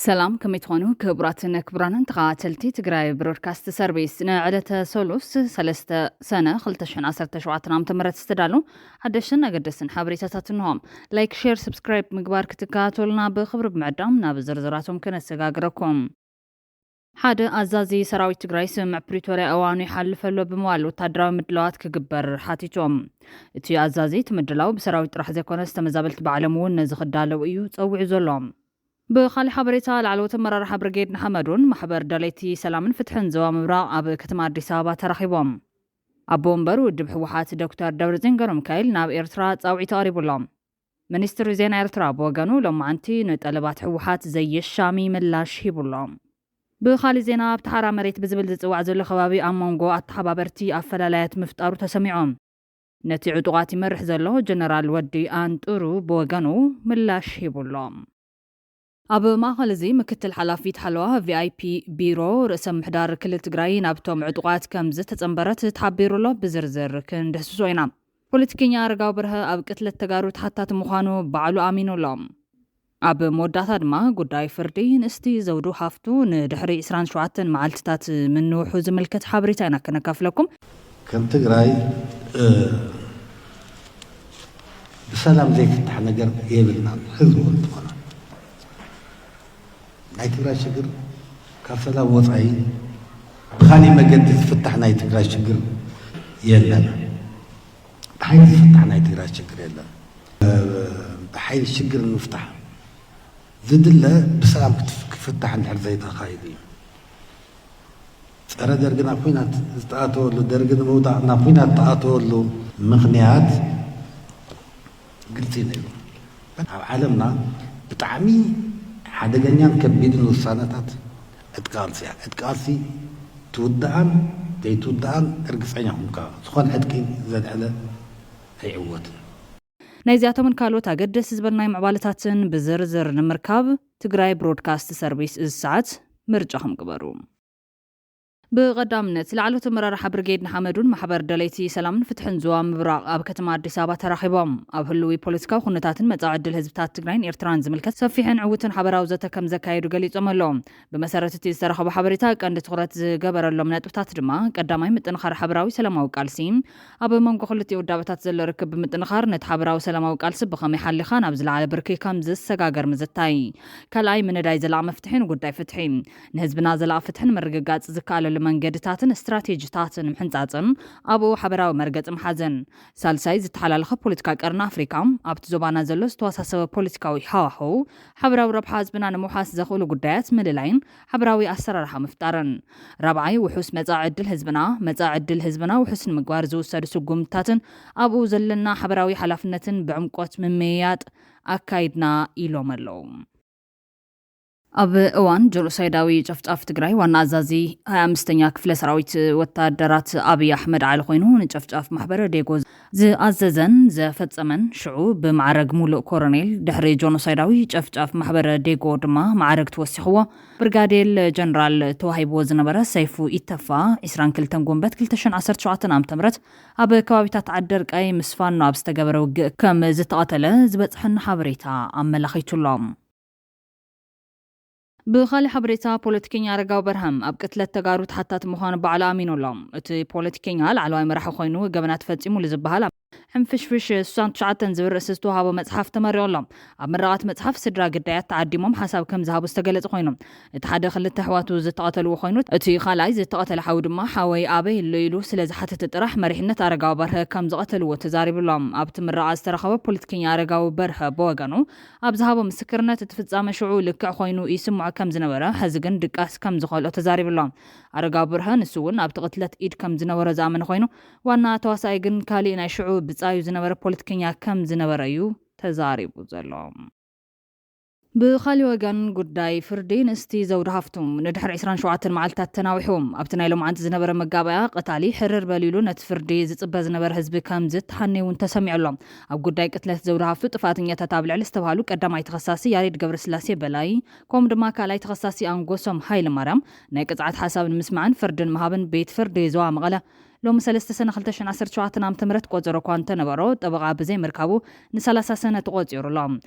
ሰላም፣ ከመይ ትኾኑ ክቡራትን ክቡራንን ተኸታተልቲ ትግራይ ብሮድካስት ሰርቪስ? ንዕለተ ሰሉስ ሰለስተ ሰነ ክልተ ሽሕን ዓሰርተ ሸውዓተን ዓመተ ምህረት ዝተዳሉ ሓደሽትን ኣገደስትን ሓበሬታታት እንሆ። ላይክ፣ ሼር፣ ሰብስክራይብ ምግባር ክትከታተሉና ብኽብሪ ብምዕዳም ናብ ዝርዝራቶም ክነሰጋግረኩም። ሓደ ኣዛዚ ሰራዊት ትግራይ ስምምዕ ፕሪቶርያ እዋኑ ይሓልፍ ኣሎ ብምባል ወታደራዊ ምድላዋት ክግበር ሓቲቶም። እቲ ኣዛዚ እቲ ምድላው ብሰራዊት ጥራሕ ዘይኮነስ ተመዛበልቲ ባዕሎም እውን ነዚ ክዳለዉ እዩ ጸዊዑ ዘሎ። ብኻልእ ሓበሬታ፣ ላዕለዎት ኣመራርሓ ብርጌድ ንሓመዱን ማሕበር ደለይቲ ሰላምን ፍትሕን ዞባ ምብራቕ ኣብ ከተማ ኣዲስ ኣበባ ተራኺቦም። ኣቦ ወንበር ውድብ ህወሓት ዶክተር ደብረጽዮን ገብረሚካኤል ናብ ኤርትራ ጻውዒት ኣቕሪቡሎም። ሚኒስትሪ ዜና ኤርትራ ብወገኑ ሎማዓንቲ ንጠለባት ህወሓት ዘየሻሚ ምላሽ ሂቡሎም። ብኻልእ ዜና፣ ኣብቲ ሓራ መሬት ብዝብል ዝጽዋዕ ዘሎ ከባቢ ኣብ መንጎ ኣተሓባበርቲ ኣፈላላያት ምፍጣሩ ተሰሚዖም። ነቲ ዕጡቓት ይመርሕ ዘሎ ጀነራል ወዲ ኣንጥሩ ብወገኑ ምላሽ ሂቡሎ። ኣብ ማእኸል እዚ፣ ምክትል ሓላፊት ሓለዋ ቪኣይፒ ቢሮ ርእሰ ምሕዳር ክልል ትግራይ ናብቶም ዕጡቓት ከም ዝተጸንበረት ተሓቢሩ ኣሎ። ብዝርዝር ክንድህስሶ ኢና። ፖለቲከኛ ኣረጋዊ በርሀ ኣብ ቅትለት ተጋሩ ተሓታቲ ምዃኑ ባዕሉ ኣሚኑ ኣሎ። ኣብ መወዳእታ ድማ፣ ጉዳይ ፍርዲ ንእስቲ ዘውዱ ሃፍቱ ንድሕሪ ዕስራን ሸውዓተን መዓልትታት ምንውሑ ዝምልከት ሓበሬታ ኢና ከነካፍለኩም። ከም ትግራይ፣ እ፣ ብሰላም ዘይፍታሕ ነገር የብልናን። ህዝቢ እውን ዝኾነ ናይ ትግራይ ሽግር ካብ ሰላም ወፃኢ ብኻሊእ መገዲ ዝፍታሕ ናይ ትግራይ ሽግር የለን። ብሓይሊ ዝፍታሕ ናይ ትግራይ ሽግር የለን። እ፣ ብሓይሊ ሽግር ንምፍታሕ ዝድለ ብሰላም ክትፍ-፣ ክፍታሕ እንድሕር ዘይተኻይዱ እዩ። ጸረ ደርግ ናብ ኩናት ዝተኣተወሉ፣ ደርግ ንምውዳቕ ናብ ኩናት ዝተኣተወሉ ምኽንያት ግልጺ ነይሩ። ኣብ ዓለምና ብጣዕሚ ሓደገኛን ከቢድን ውሳነታት ዕጥቂ ቃልሲ እያ። ዕጥቂ ቃልሲ ትውድኣን ዘይትውድኣን እርግጸኛ ኩንካ፣ ዝኾነ ዕጥቂ ዘልዐለ ኣይዕወትን። ናይዚኣቶምን ካልኦት ኣገደስቲ ዝበልናዮም ምዕባለታትን ብዝርዝር ንምርካብ፣ ትግራይ ብሮድካስት ሰርቪስ እዚ ሰዓት ምርጫኹም ግበሩ። ብቐዳምነት፣ ላዕለዎት ኣመራርሓ ብርጌድ ንሓመዱን ማሕበር ደለይቲ ሰላምን ፍትሕን ዞባ ምብራቕ ኣብ ከተማ ኣዲስ ኣበባ ተራኺቦም። ኣብ ህልዊ ፖለቲካዊ ኩነታትን መጻኢ ዕድል ህዝብታት ትግራይን ኤርትራን ዝምልከት ሰፊሕን ዕዉትን ሓበራዊ ዘተ ከም ዘካየዱ ገሊጾም ኣለዉ። ብመሰረት እቲ ዝተረኸበ ሓበሬታ፣ ቀንዲ ትኹረት ዝገበረሎም ነጥብታት ድማ፣ ቀዳማይ፣ ምጥንኻር ሓበራዊ ሰላማዊ ቃልሲ፣ ኣብ መንጎ ክልቲኡ ውዳበታት ዘሎ ርክብ ብምጥንኻር፣ ነቲ ሓበራዊ ሰላማዊ ቃልሲ ብኸመይ ሓሊኻ ናብ ዝለዓለ ብርኪ ከም ዝሰጋገር ምዝታይ። ካልኣይ፣ ምንዳይ ዘላቒ መፍትሒ ንጉዳይ ፍትሒ። ንህዝብና ዘላቒ ፍትሒ ንምርግጋጽ ዝከኣለሉ መንገድታትን ስትራቴጂታትን ምሕንጻጽን፣ ኣብኡ ሓበራዊ መርገጺ ምሓዝን። ሳልሳይ፣ ዝተሓላለኸ ፖለቲካ ቀርኒ ኣፍሪካ፣ ኣብቲ ዞባና ዘሎ ዝተወሳሰበ ፖለቲካዊ ሃዋህው፣ ሓበራዊ ረብሓ ህዝብና ንምውሓስ ዘኽእሉ ጉዳያት ምልላይን ሓበራዊ ኣሰራርሓ ምፍጣርን። ራብዓይ፣ ውሑስ መጻኢ ዕድል ህዝብና፣ መጻኢ ዕድል ህዝብና ውሑስ ንምግባር ዝውሰዱ ስጉምትታትን ኣብኡ ዘለና ሓበራዊ ሓላፍነትን ብዕምቆት ምምይያጥ ኣካይድና ኢሎም ኣለዉ። ኣብ እዋን ጀኖሳይዳዊ ጨፍጫፍ ትግራይ፣ ዋና ኣዛዚ ሃያ ኣምስተኛ ክፍለ ሰራዊት ወታደራት ኣብይ ኣሕመድ ዓሊ ኮይኑ፣ ንጨፍጫፍ ማሕበረ ዴጎ ዝኣዘዘን ዘፈጸመን፣ ሽዑ ብማዕረግ ሙሉእ ኮረኔል፣ ድሕሪ ጆኖሳይዳዊ ጨፍጫፍ ማሕበረ ዴጎ ድማ ማዕረግ ተወሲኽዎ፣ ብርጋዴል ጀነራል ተዋሂብዎ ዝነበረ ሰይፉ ኢተፋ፣ ዕስራን ክልተን ጉንበት ክልተ ሽሕን ዓሰርተ ሸውዓተን ዓመተ ምህረት ኣብ ከባቢታት ዓደርቃይ ምስ ፋኖ ኣብ ዝተገበረ ውግእ ከም ዝተቐተለ ዝበጽሐና ሓበሬታ ኣመላኺቱ ኣሎ። ብኻልእ ሓበሬታ፣ ፖለቲከኛ ኣረጋዊ በርሀም ኣብ ቅትለት ተጋሩ ተሓታቲ ምዃኑ ባዕሉ ኣሚኑ ኣሎ። እቲ ፖለቲከኛ ላዕለዋይ መራሒ ኮይኑ ገበናት ፈጺሙሉ ዝበሃል ኣብ ሕንፍሽፍሽ ስሳን ትሽዓተን ዝብል ርእሲ ዝተዋሃቦ መጽሓፍ ተመሪቑ ኣሎ። ኣብ ምረቓት መጽሓፍ ስድራ ግዳያት ተዓዲሞም ሓሳብ ከም ዝሃቡ ዝተገለጸ ኮይኑ፣ እቲ ሓደ ክልተ ኣሕዋቱ ዝተቐተልዎ ኮይኑ፣ እቲ ካልኣይ ዝተቐተለ ሓው ድማ ሓወይ ኣበይ ኣሎ ኢሉ ስለ ዝሓተተ ጥራሕ መሪሕነት ኣረጋዊ በርሀ ከም ዝቐተልዎ ተዛሪቡ ኣሎ። ኣብቲ ምረቓ ዝተረኸበ ፖለቲከኛ ኣረጋዊ በርሀ ብወገኑ ኣብ ዝሃቦ ምስክርነት፣ እቲ ፍጻመ ሽዑ ልክዕ ኮይኑ ይስምዖ ከም ዝነበረ፣ ሕዚ ግን ድቃስ ከም ዝኸልኦ ተዛሪቡ ኣሎ። ኣረጋዊ በርሀ ንሱ እውን ኣብቲ ቅትለት ኢድ ከም ዝነበሮ ዝኣመነ ኮይኑ፣ ዋና ተዋሳኣይ ግን ካሊእ ናይ ሽዑ ብጻዩ ዝነበረ ፖለቲከኛ ከም ዝነበረ እዩ ተዛሪቡ ዘሎ። ብኻሊእ ወገን፣ ጉዳይ ፍርዲ ንእስቲ ዘውዲ ሃፍቱ ንድሕሪ ዕስራን ሸውዓተን መዓልታት ተናዊሑ። ኣብቲ ናይ ሎማዓንቲ ዝነበረ መጋባእያ፣ ቀታሊ ሕርር በሊሉ ነቲ ፍርዲ ዝጽበ ዝነበረ ህዝቢ ከም ዝተሓኔ እውን ተሰሚዑ ኣሎ። ኣብ ጉዳይ ቅትለት ዘውዲ ሃፍቱ ጥፋተኛታት ኣብ ልዕሊ ዝተባህሉ ቀዳማይ ተኸሳሲ ያሬድ ገብረስላሴ በላይ፣ ከምኡ ድማ ካልኣይ ተኸሳሲ ኣንጎሶም ሃይለማርያም ናይ ቅጽዓት ሓሳብ ንምስማዕን ፍርዲ ንምሃብን ቤት ፍርዲ ዞባ መቐለ ሎሚ ሰለስተ ሰነ ክልተ ሽሕን ዓሰርተ ሸውዓተን ዓመተ ምህረት ቆጸሮ እኳ እንተነበሮ፣ ጠበቓ ብዘይምርካቡ ንሰላሳ ሰነ ተቖጺሩ ኣሎ።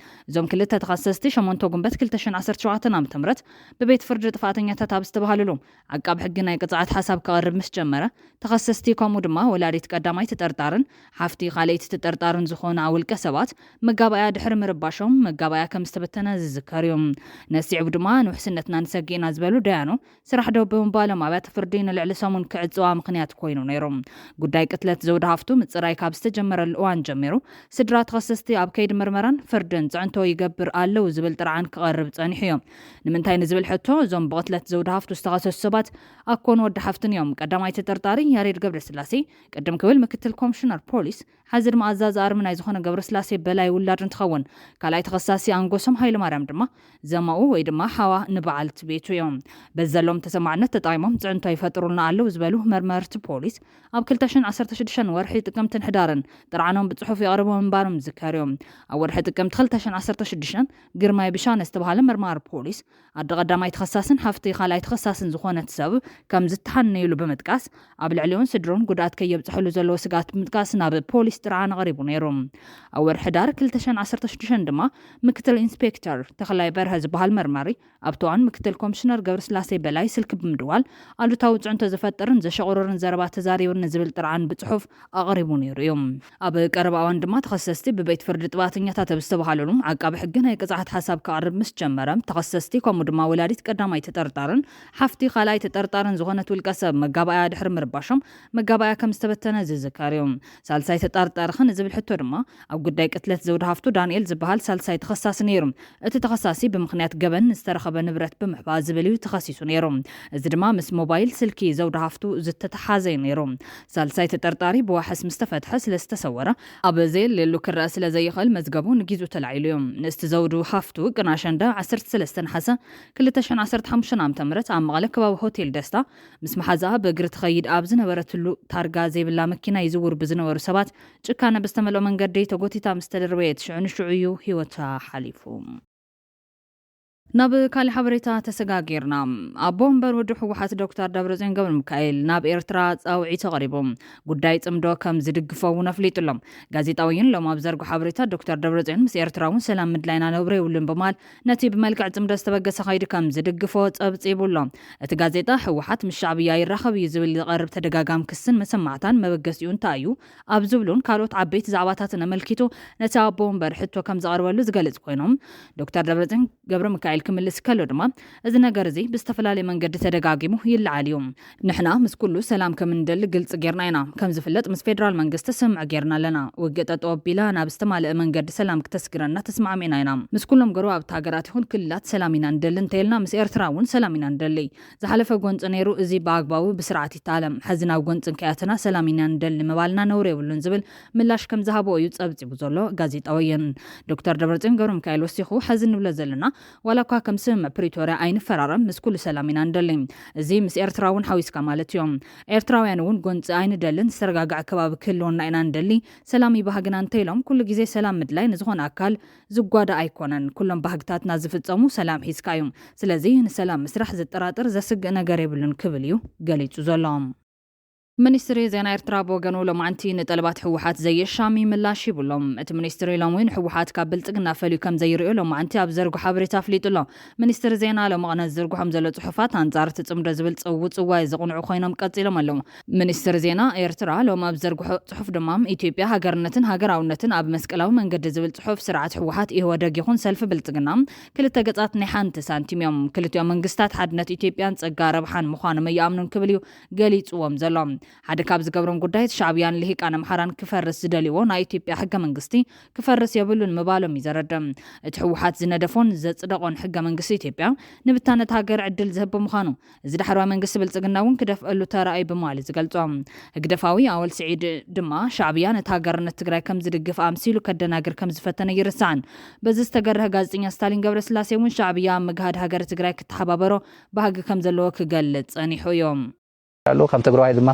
እዞም ክልተ ተኸሰስቲ ሸሞንተ ጉንበት ክልተ ሽሕን ዓሰርተ ሸውዓተን ዓመተ ምህረት ብቤት ፍርዲ ጥፋተኛታት ኣብ ዝተባሃሉሉ፣ ዓቃብ ሕጊ ናይ ቅጽዓት ሓሳብ ከቕርብ ምስ ጀመረ፣ ተኸሰስቲ ከምኡ ድማ ወላዲት ቀዳማይ ተጠርጣርን ሓፍቲ ካልኣይቲ ተጠርጣርን ዝኾና ውልቀ ሰባት መጋባእያ ድሕሪ ምርባሾም፣ መጋባእያ ከም ዝተበተነ ዝዝከር እዩ። ነሲዕቡ ድማ ንውሕስነትና ንሰግእ ኢና ዝበሉ ደያኑ፣ ስራሕ ደው ብምባሎም ኣብያተ ፍርዲ ንልዕሊ ሰሙን ክዕጽዋ ምኽንያት ኮይኑ ነይሩ። ጉዳይ ቅትለት ዘውዲ ሃፍቱ ምጽራይ ካብ ዝተጀመረሉ እዋን ጀሚሩ፣ ስድራ ተኸሰስቲ ኣብ ከይዲ ምርመራን ፍርድን ጽዕንቶ ይገብር ኣለዉ ዝብል ጥርዓን ክቐርብ ጸኒሑ እዩ። ንምንታይ ንዝብል ሕቶ፣ እዞም ብቕትለት ዘውዲ ሃፍቱ ዝተኸሰሱ ሰባት ኣኮን ወዲ ሓፍትን እዮም። ቀዳማይ ተጠርጣሪ ያሬድ ገብረስላሴ፣ ቅድም ክብል ምክትል ኮሚሽነር ፖሊስ፣ ሐዚ ድማ ኣዛዚ ኣርሚ ናይ ዝኾነ ገብረስላሴ በላይ ውላድ እንትኸውን፣ ካልኣይ ተኸሳሲ ኣንጎሶም ሃይለማርያም ድማ ዘማኡ ወይ ድማ ሓዋ ንበዓልቲ ቤቱ እዮም። በዘሎም ተሰማዕነት ተጠቒሞም ጽዕንቶ ይፈጥሩልና ኣለዉ ዝበሉ መርመርቲ ፖሊስ፣ ኣብ ክልተ ሽሕን ዓሰርተ ሽዱሽተን ወርሒ ጥቅምትን ሕዳርን ጥርዓኖም ብጽሑፍ የቕርቡ ምንባሮም ዝዝከር እዮም። ኣብ ወርሒ ጥቅምቲ ክልተ ሽሕን ዓሰርተ ሽዱሽተን ግርማይ ብሻነ ዝተባሃለ መርማሪ ፖሊስ፣ ኣደ ቀዳማይ ተኸሳስን ሓፍቲ ካልኣይ ተኸሳስን ዝኾነት ሰብ ከም ዝተሓነዩሉ ብምጥቃስ፣ ኣብ ልዕሊኡን ስድሩን ጉድኣት ከየብፅሕሉ ዘለዎ ስግኣት ብምጥቃስ ናብ ፖሊስ ጥርዓን ኣቕሪቡ ነይሩ። ኣብ ወርሒ ሕዳር ክልተ ሽሕን ዓሰርተ ሽዱሽተን ድማ ምክትል ኢንስፔክተር ተኽላይ በርሀ ዝበሃል መርማሪ ኣብቲ እዋን ምክትል ኮሚሽነር ገብረስላሴ በላይ ስልኪ ብምድዋል፣ ኣሉታዊ ፅዕንቶ ዝፈጥርን ዘሸቑርርን ዘረባ ተዛሪቡኒ ዝብል ጥርዓን ብፅሑፍ ኣቕሪቡ ነይሩ እዩ። ኣብ ቀረባ እዋን ድማ ተኸሰስቲ ብቤት ፍርዲ ጥፋተኛታት ኣብ ዝተባሃለሉ፣ ዓቃቢ ሕጊ ናይ ቅፅዓት ሓሳብ ከቕርብ ምስ ጀመረ፣ ተኸሰስቲ ከምኡ ድማ ወላዲት ቀዳማይ ተጠርጣርን ሓፍቲ ካልኣይ ተጠርጣርን ዝኾነት ውልቀ ሰብ መጋባእያ ድሕሪ ምርባሾም፣ መጋባእያ ከም ዝተበተነ ዝዝከር እዩ። ሳልሳይ ተጠርጣሪ ኸ ንዝብል ሕቶ ድማ፣ ኣብ ጉዳይ ቅትለት ዘውዲ ሃፍቱ ዳንኤል ዝበሃል ሳልሳይ ተኸሳሲ ነይሩ። እቲ ተኸሳሲ ብምኽንያት ገበን ዝተረኸበ ንብረት ብምሕባእ ዝብል እዩ ተኸሲሱ ነይሩ። እዚ ድማ ምስ ሞባይል ስልኪ ዘውዲ ሃፍቱ ዝተተሓዘ እዩ ነይሩ። ሳልሳይ ተጠርጣሪ ብዋሕስ ምስ ተፈትሐ ስለ ዝተሰወረ፣ ኣብ ዘየለሉ ክረአ ስለ ዘይኽእል መዝገቡ ንጊዙ ተላዒሉ እዩ። ንእስቲ ዘውዱ ሃፍቱ ቅነ ኣሸንዳ ዓሰርተ ሰለስተ ነሓሰ ክልተ ሽሕን ዓሰርተ ሓሙሽተን ዓመተ ምህረት ኣብ መቐለ ከባቢ ሆቴል ደስታ ምስ መሓዛኣ ብእግሪ ትኸይድ ኣብ ዝነበረትሉ ታርጋ ዘይብላ መኪና ይዝውሩ ብዝነበሩ ሰባት ጭካነ ብዝተመልኦ መንገዲ ተጎቲታ ምስ ተደርበየት ሽዑ ንሽዑ እዩ ህይወታ ሓሊፉ። ናብ ካልእ ሓበሬታ ተሰጋጊርና። ኣቦ ወንበር ውድብ ህወሓት ዶክተር ደብረጽዮን ገብረ ሚካኤል ናብ ኤርትራ ጻውዒት ኣቕሪቡ። ጉዳይ ጽምዶ ከም ዝድግፎ እውን ኣፍሊጡ ኣሎ። ጋዜጣውይን ሎም ኣብ ዘርግሖ ሓበሬታ፣ ዶክተር ደብረጽዮን ምስ ኤርትራ እውን ሰላም ምድላይና ነውሪ የብሉን ብምባል፣ ነቲ ብመልክዕ ጽምዶ ዝተበገሰ ከይዲ ከም ዝድግፎ ጸብጺቡ ኣሎ። እቲ ጋዜጣ፣ ህወሓት ምስ ሻዕብያ ይራኸብ እዩ ዝብል ዝቐርብ ተደጋጋሚ ክስን መሰማዕታን መበገሲኡ እንታይ እዩ ኣብ ዝብሉን ካልኦት ዓበይቲ ዛዕባታትን ኣመልኪቱ፣ ነቲ ኣቦ ወንበር ሕቶ ከም ዘቕርበሉ ዝገልጽ ኮይኖም፣ ዶክተር ደብረጽዮን ገብረ ሚካኤል ክምልስ ከሎ ድማ፣ እዚ ነገር እዚ ብዝተፈላለየ መንገዲ ተደጋጊሙ ይለዓል እዩ። ንሕና ምስ ኩሉ ሰላም ከም እንደሊ ግልጺ ጌርና ኢና። ከም ዝፍለጥ፣ ምስ ፌደራል መንግስቲ ስምምዕ ጌርና ኣለና። ውግእ ጠጠው ኣቢላ ናብ ዝተማልአ መንገዲ ሰላም ክተስግረና ተስማዕሚዕና ኢና። ምስ ኩሎም ጎረባብቲ ሃገራት ይኹን ክልላት ሰላም ኢና እንደሊ እንተይልና፣ ምስ ኤርትራ እውን ሰላም ኢና እንደሊ። ዝሓለፈ ጎንፂ ነይሩ፣ እዚ ብኣግባቡ ብስርዓት ይተኣለም። ሕዚ ናብ ጎንፂ እንከያትና ሰላም ኢና እንደሊ ምባልና ነውሪ የብሉን ዝብል ምላሽ ከም ዝሃቦ እዩ ጸብጺቡ ዘሎ ጋዜጣ ወየን። ዶክተር ደብረጽዮን ገብረ ሚካኤል ወሲኹ፣ ሕዚ ንብሎ ዘለና፣ ዋላ እኳ ከም ስምምዕ ፕሪቶርያ ኣይንፈራረም፣ ምስ ኩሉ ሰላም ኢና እንደሊ። እዚ ምስ ኤርትራ እውን ሓዊስካ ማለት እዩ። ኤርትራውያን እውን ጎንፂ ኣይንደልን፣ ዝተረጋግዐ ከባቢ ክህልወና ኢና እንደሊ፣ ሰላም እዩ ባህግና እንተኢሎም፣ ኩሉ ግዜ ሰላም ምድላይ ንዝኾነ ኣካል ዝጓዳእ ኣይኮነን። ኩሎም ባህግታትና ዝፍጸሙ ሰላም ሒዝካ እዩ። ስለዚ ንሰላም ምስራሕ ዘጠራጥር ዘስግእ ነገር የብሉን ክብል እዩ ገሊጹ ዘሎ። ሚኒስትሪ ዜና ኤርትራ ብወገኑ ሎማዕንቲ ንጠለባት ህወሓት ዘየሻሚ ምላሽ ሂቡ ኣሎ። እቲ ሚኒስትሪ ሎሚ ንህወሓት ካብ ብልጽግና ፈልዩ ከም ዘይርእዮ ሎማዕንቲ ኣብ ዘርግሖ ሓበሬታ ኣፍሊጡ ኣሎ። ሚኒስትሪ ዜና ሎሚ ቅነ ዝዝርግሖም ዘሎ ጽሑፋት ኣንጻር እቲ ጽምዶ ዝብል ጽው ጽዋይ ዝቕንዑ ኮይኖም ቀጺሎም ኣለዉ። ሚኒስትሪ ዜና ኤርትራ ሎም ኣብ ዘርግሖ ጽሑፍ ድማ፣ ኢትዮጵያ ሃገርነትን ሃገራውነትን ኣብ መስቀላዊ መንገዲ ዝብል ጽሑፍ ስርዓት ህወሓት፣ ኢህወደግ ይኹን ሰልፊ ብልጽግና ክልተ ገጻት ናይ ሓንቲ ሳንቲም እዮም። ክልቲኦም መንግስታት ሓድነት ኢትዮጵያን ጸጋ ረብሓን ምዃኖም ኣይኣምኑን ክብል እዩ ገሊጽዎም ዘሎ። ሓደ ካብ ዝገብሮም ጉዳያት ሻዕብያን ልሂቃን ኣምሓራን ክፈርስ ዝደልይዎ ናይ ኢትዮጵያ ሕገ መንግስቲ ክፈርስ የብሉን ምባሎም እዩ ዘረድእ። እቲ ህወሓት ዝነደፎን ዘጽደቖን ሕገ መንግስቲ ኢትዮጵያ ንብታነት ሃገር ዕድል ዝህብ ብምዃኑ፣ እዚ ዳሕረዋይ መንግስቲ ብልጽግና እውን ክደፍአሉ ተራእዩ ብምባል እዩ ዝገልጾ። ህግደፋዊ ኣወል ስዒድ ድማ ሻዕብያ ነቲ ሃገርነት ትግራይ ከም ዝድግፍ ኣምሲሉ ከደናግር ከም ዝፈተነ ይርስዓን። በዚ ዝተገረሀ ጋዜጠኛ ስታሊን ገብረስላሴ እውን ሻዕብያ ኣብ ምግሃድ ሃገረ ትግራይ ክተሓባበሮ ባህጊ ከም ዘለዎ ክገልጽ ጸኒሑ እዩ። ኣሎ። ከም ትግራዋይ ድማ፣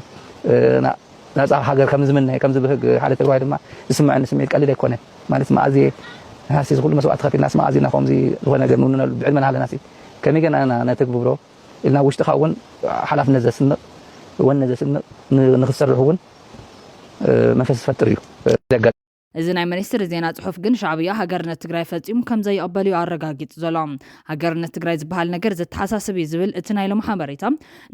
እ፣ ና-፣ ናጻ ሃገር ከም ዝምነ፣ ከም ዝብህግ ሓደ ትግራዋይ ድማ ዝስምዐኒ ስምዒት ቀሊል ኣይኮነን። ማለት መኣዝየ ንሃሲ ዝኹሉ መስዋእቲ ከፊልናስ መኣዝና ከምዚ ዝኾነ ነገር ንውንነሉ ብዕድመ ናሃለናሲ ከመይ ገና ኢና ነተግብብሮ ኢልና ውሽጥኻ እውን ሓላፍነት ዘስንቕ ወነ ዘስንቕ ን- ንክሰርሕ እውን እ፣ መንፈስ ዝፈጥር እዩ። እ፣ ዘጋ- እዚ ናይ ሚኒስትሪ ዜና ጽሑፍ ግን ሻዕብያ ሃገርነት ትግራይ ፈጺሙ ከም ዘይቕበል እዩ ኣረጋጊጹ ዘሎ። ሃገርነት ትግራይ ዝበሃል ነገር ዘተሓሳስብ እዩ ዝብል እቲ ናይ ሎሚ ሓበሬታ፣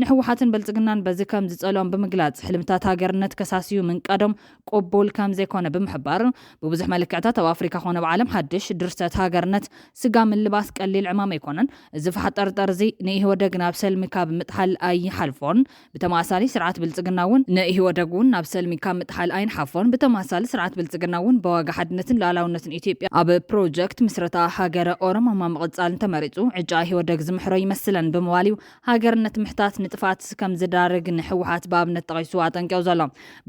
ንህወሓትን ብልጽግናን በዚ ከም ዝጸልኦም ብምግላጽ፣ ሕልምታት ሃገርነት ከሳስዩ ምንቃዶም ቅቡል ከም ዘይኮነ ብምሕባር፣ ብብዙሕ መልክዕታት ኣብ ኣፍሪካ ኮነ ኣብ ዓለም ሓድሽ ድርሰት ሃገርነት ስጋ ምልባስ ቀሊል ዕማም ኣይኮነን። እዚ ፋሕ ጠርጠር እዚ ንኢህወደግ ናብ ሰልሚ ካብ ምጥሓል ኣይሓልፎን። ብተመሳሳሊ ስርዓት ብልጽግና እውን ንኢህወደግ እውን ናብ ሰልሚ ካብ ምጥሓል ኣይንሓፎን። ብተመሳሳሊ ስርዓት ብልጽግና እውን ብዋጋ ሓድነትን ሉዓላውነትን ኢትዮጵያ ኣብ ፕሮጀክት ምስረታ ሃገረ ኦሮሞ ምቕጻል እንተመሪጹ ዕጫ ኢህወደግ ዝምሕሮ ይመስለን ብምባል እዩ ሃገርነት ምሕታት ንጥፍኣት ከም ዝዳርግ ንህወሓት ብኣብነት ጠቒሱ ኣጠንቂቑ ዘሎ።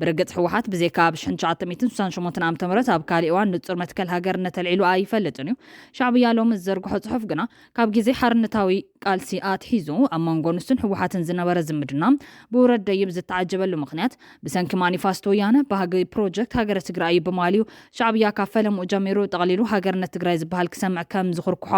ብርግጽ ህወሓት ብዘይካ ኣብ ሽሕን ትሽዓተ ሚእትን ስሳን ሸሞንተን ዓመተ ምህረት ኣብ ካሊእ እዋን ንጹር መትከል ሃገርነት ኣልዒሉ ኣይፈልጥን እዩ። ሻዕብያ ሎሚ ዝዘርግሖ ጽሑፍ ግና ካብ ግዜ ሓርነታዊ ቃልሲ ኣትሒዙ ኣብ መንጎ ንሱን ህወሓትን ዝነበረ ዝምድና ብውረድ ደይብ ዝተዓጀበሉ ምኽንያት ብሰንኪ ማኒፋስቶ ወያነ ባህጊ ፕሮጀክት ሃገረ ትግራይ እዩ ብምባል እዩ ሻዕብያ ካብ ፈለምኡ ጀሚሩ ጠቕሊሉ ሃገርነት ትግራይ ዝበሃል ክሰምዕ ከም ዝኹርኩሖ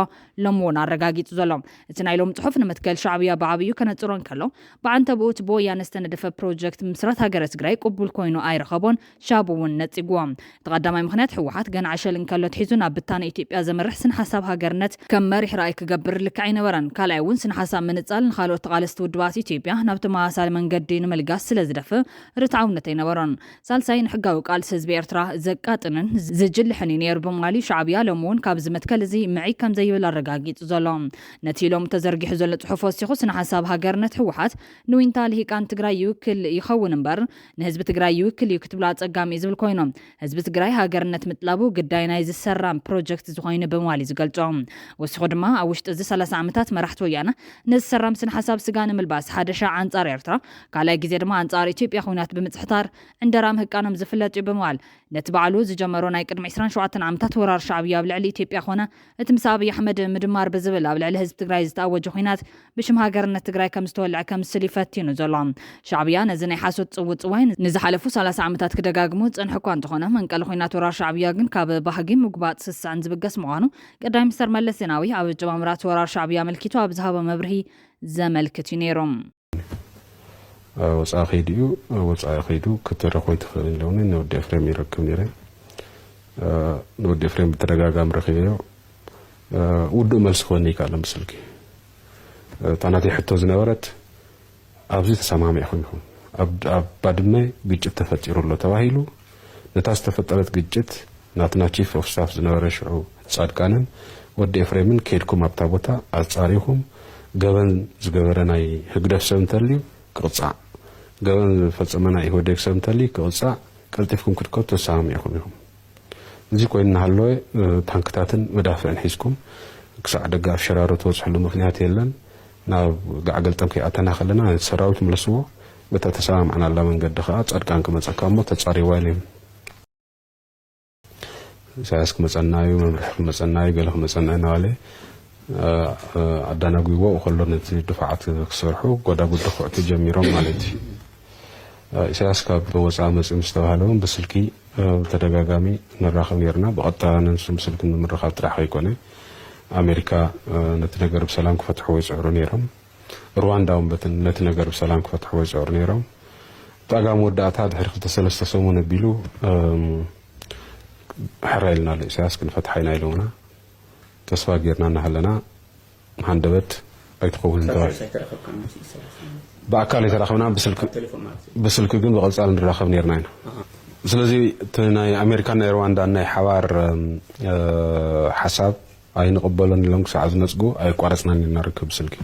ሎም እውን ኣረጋጊጹ ዘሎ። እቲ ናይ ሎም ጽሑፍ ንመትከል ሻዕብያ ብዓብዩ ከነጽሮ እንከሎ ብዓንተብኡ እቲ ብወያነ ዝተነደፈ ፕሮጀክት ምስራት ሃገረ ትግራይ ቅቡል ኮይኑ ኣይረኸቦን። ሻቡ እውን ነጺግዎ። እቲ ቀዳማይ ምኽንያት ህወሓት ገና ዕሸል እንከሎ ኣትሒዙ ናብ ብታነ ኢትዮጵያ ዘምርሕ ስነ ሓሳብ ሃገርነት ከም መሪሕ ራእይ ክገብር ልክዕ ኣይነበረን። ካልኣይ እውን ስነ ሓሳብ ምንጻል ንካልኦት ተቓለስቲ ውድባት ኢትዮጵያ ናብ ተመሳሳሊ መንገዲ ንምልጋስ ስለ ዝደፍእ ርትዓውነት ኣይነበሮን። ሳልሳይ ንሕጋዊ ቃልሲ ህዝቢ ኤርትራ ዘቃጥንን ዝጅልሕን እዩ ነይሩ ብምባል እዩ ሻዕብያ ሎም እውን ካብዚ መትከል እዚ ምዕይ ከም ዘይብል ኣረጋጊጹ ዘሎ። ነቲ ሎም ተዘርጊሑ ዘሎ ጽሑፍ ወሲኹ ስነ ሓሳብ ሃገርነት ህወሓት ንዊንታ ልሂቃን ትግራይ ይውክል ይኸውን እምበር ንህዝቢ ትግራይ ይውክል እዩ ክትብሎ ኣጸጋሚ እዩ ዝብል ኮይኑ ህዝቢ ትግራይ ሃገርነት ምጥላቡ ግዳይ ናይ ዝሰራም ፕሮጀክት ዝኾይኑ ብምባል እዩ ዝገልጾ። ወሲኹ ድማ ኣብ ውሽጢ እዚ ሰላሳ ዓመታት መራሕቲ ወያነ ንዝሰራም ስነ ሓሳብ ስጋ ንምልባስ ሓደ ሻዕ ኣንጻር ኤርትራ ካልኣይ ግዜ ድማ ኣንጻር ኢትዮጵያ ኩናት ብምጽሕታር ዕንደራ ምህቃኖም ዝፍለጥ እዩ ብምባል ነቲ ባዕሉ ዝጀመሮ ናይ ቅድሚ ዕስራን ሸውዓተን ዓመታት ወራር ሻዕብያ ኣብ ልዕሊ ኢትዮጵያ ኮነ እቲ ምስ ኣብይ ኣሕመድ ምድማር ብዝብል ኣብ ልዕሊ ህዝቢ ትግራይ ዝተኣወጀ ኩናት ብሽም ሃገርነት ትግራይ ከም ዝተወልዐ ከምስል እዩ ፈቲኑ ዘሎ። ሻዕብያ ነዚ ናይ ሓሶት ጽውጽዋይ ንዝሓለፉ ሰላሳ ዓመታት ክደጋግሞ ዝጸንሐ እኳ እንተኾነ መንቀሊ ኩናት ወራር ሻዕብያ ግን ካብ ባህጊ ምጉባጥ ስስዕን ዝብገስ ምዃኑ ቀዳማይ ሚኒስተር መለስ ዜናዊ ኣብ ኣጀማምራ እቲ ወራር ሻዕብያ ኣመልኪቱ ኣብ ዝሃቦ መብርሂ ዘመልክት እዩ ነይሩ። ወፃኢ ከይዱ እዩ። ወፃኢ ከይዱ ክትረኽቦ ይትኽእል ኢለውኒ ንወዲ ኤፍሬም ይረክብ ነይረ። ንወዲ ኤፍሬም ብተደጋጋሚ ረኺበዮ። ውዱእ መልሲ ክወኒ ይከኣለን ብስልኪ። እታ ናተይ ሕቶ ዝነበረት ኣብዚ ተሰማሚዕኹም ኢኹም። ኣብ ባድመ ግጭት ተፈጢሩ ኣሎ ተባሂሉ ነታ ዝተፈጠረት ግጭት ናትና ቺፍ ኦፍ ስታፍ ዝነበረ ሽዑ ጻድቃንን ወዲ ኤፍሬምን ከይድኩም ኣብታ ቦታ ኣጻሪኹም ገበን ዝገበረ ናይ ህግደፍ ሰብ እንተልዩ ክቕጻዕ፣ ገበን ዝፈጸመ ናይ ኢህወዴግ ሰብ እንተልዩ ክቕጻዕ ቀልጢፍኩም ክትከዱ ተሰማሚዕኹም ኢኹም። እዚ ኮይኑ እናሃለወ ታንክታትን መዳፍዕን ሒዝኩም ክሳዕ ደገ ኣብ ሸራሮ ትበፅሕሉ ምኽንያት የለን። ናብ ጋዕ ገልጠም ከይኣተና ከለና ነቲ ሰራዊት ምለስዎ። በታ ተሰማምዕናላ መንገዲ ከዓ ፃድቃን ክመፀካ እሞ ተፃሪዋ ኢሎም። ኢሳያስ ክመፀና እዩ፣ መምርሒ ክመፀና እዩ፣ ገለ ክመፀና እዩ እናበለ ኣዳናጒዎ ከሎ ነቲ ድፋዓት ክሰርሑ ጎዳጉዲ ክዕቱ ጀሚሮም ማለት እዩ። ኢሳያስ ካብ ወፃኢ መፅኡ ምስ ተባሃለ እውን ብስልኪ ብተደጋጋሚ ንራኸብ ነይርና። ብቐጥታ ነንሱ ብስልኪ ንምርኻብ ጥራሕ ከይኮነ ኣሜሪካ ነቲ ነገር ብሰላም ክፈትሕዎ ይፅዕሩ ነይሮም። ሩዋንዳ እውን በትን ነቲ ነገር ብሰላም ክፈትሕዎ ይፅዕሩ ነይሮም። ብኣጋ መወዳእታ ድሕሪ ክልተ ሰለስተ ሰሙን ኣቢሉ ሕራይ ኢልና ኣሎ ኢሳያስ ክንፈትሓ ኢና ኢሎምና። ተስፋ ጌርና እናሃለና ሃንደበት ኣይትኸውን ተባሂሉ። ብኣካል ኣይተራኸብና፣ ብስልኪ ግን ብቐጻሊ ንራኸብ ነርና ኢና። ስለዚ እቲ ናይ ኣሜሪካን ናይ ሩዋንዳን ናይ ሓባር ሓሳብ ኣይንቕበሎን ኢሎም ክሳዕ ዝነጽጉ ኣየቋረጽናን ኢና ርክብ ብስልኪ።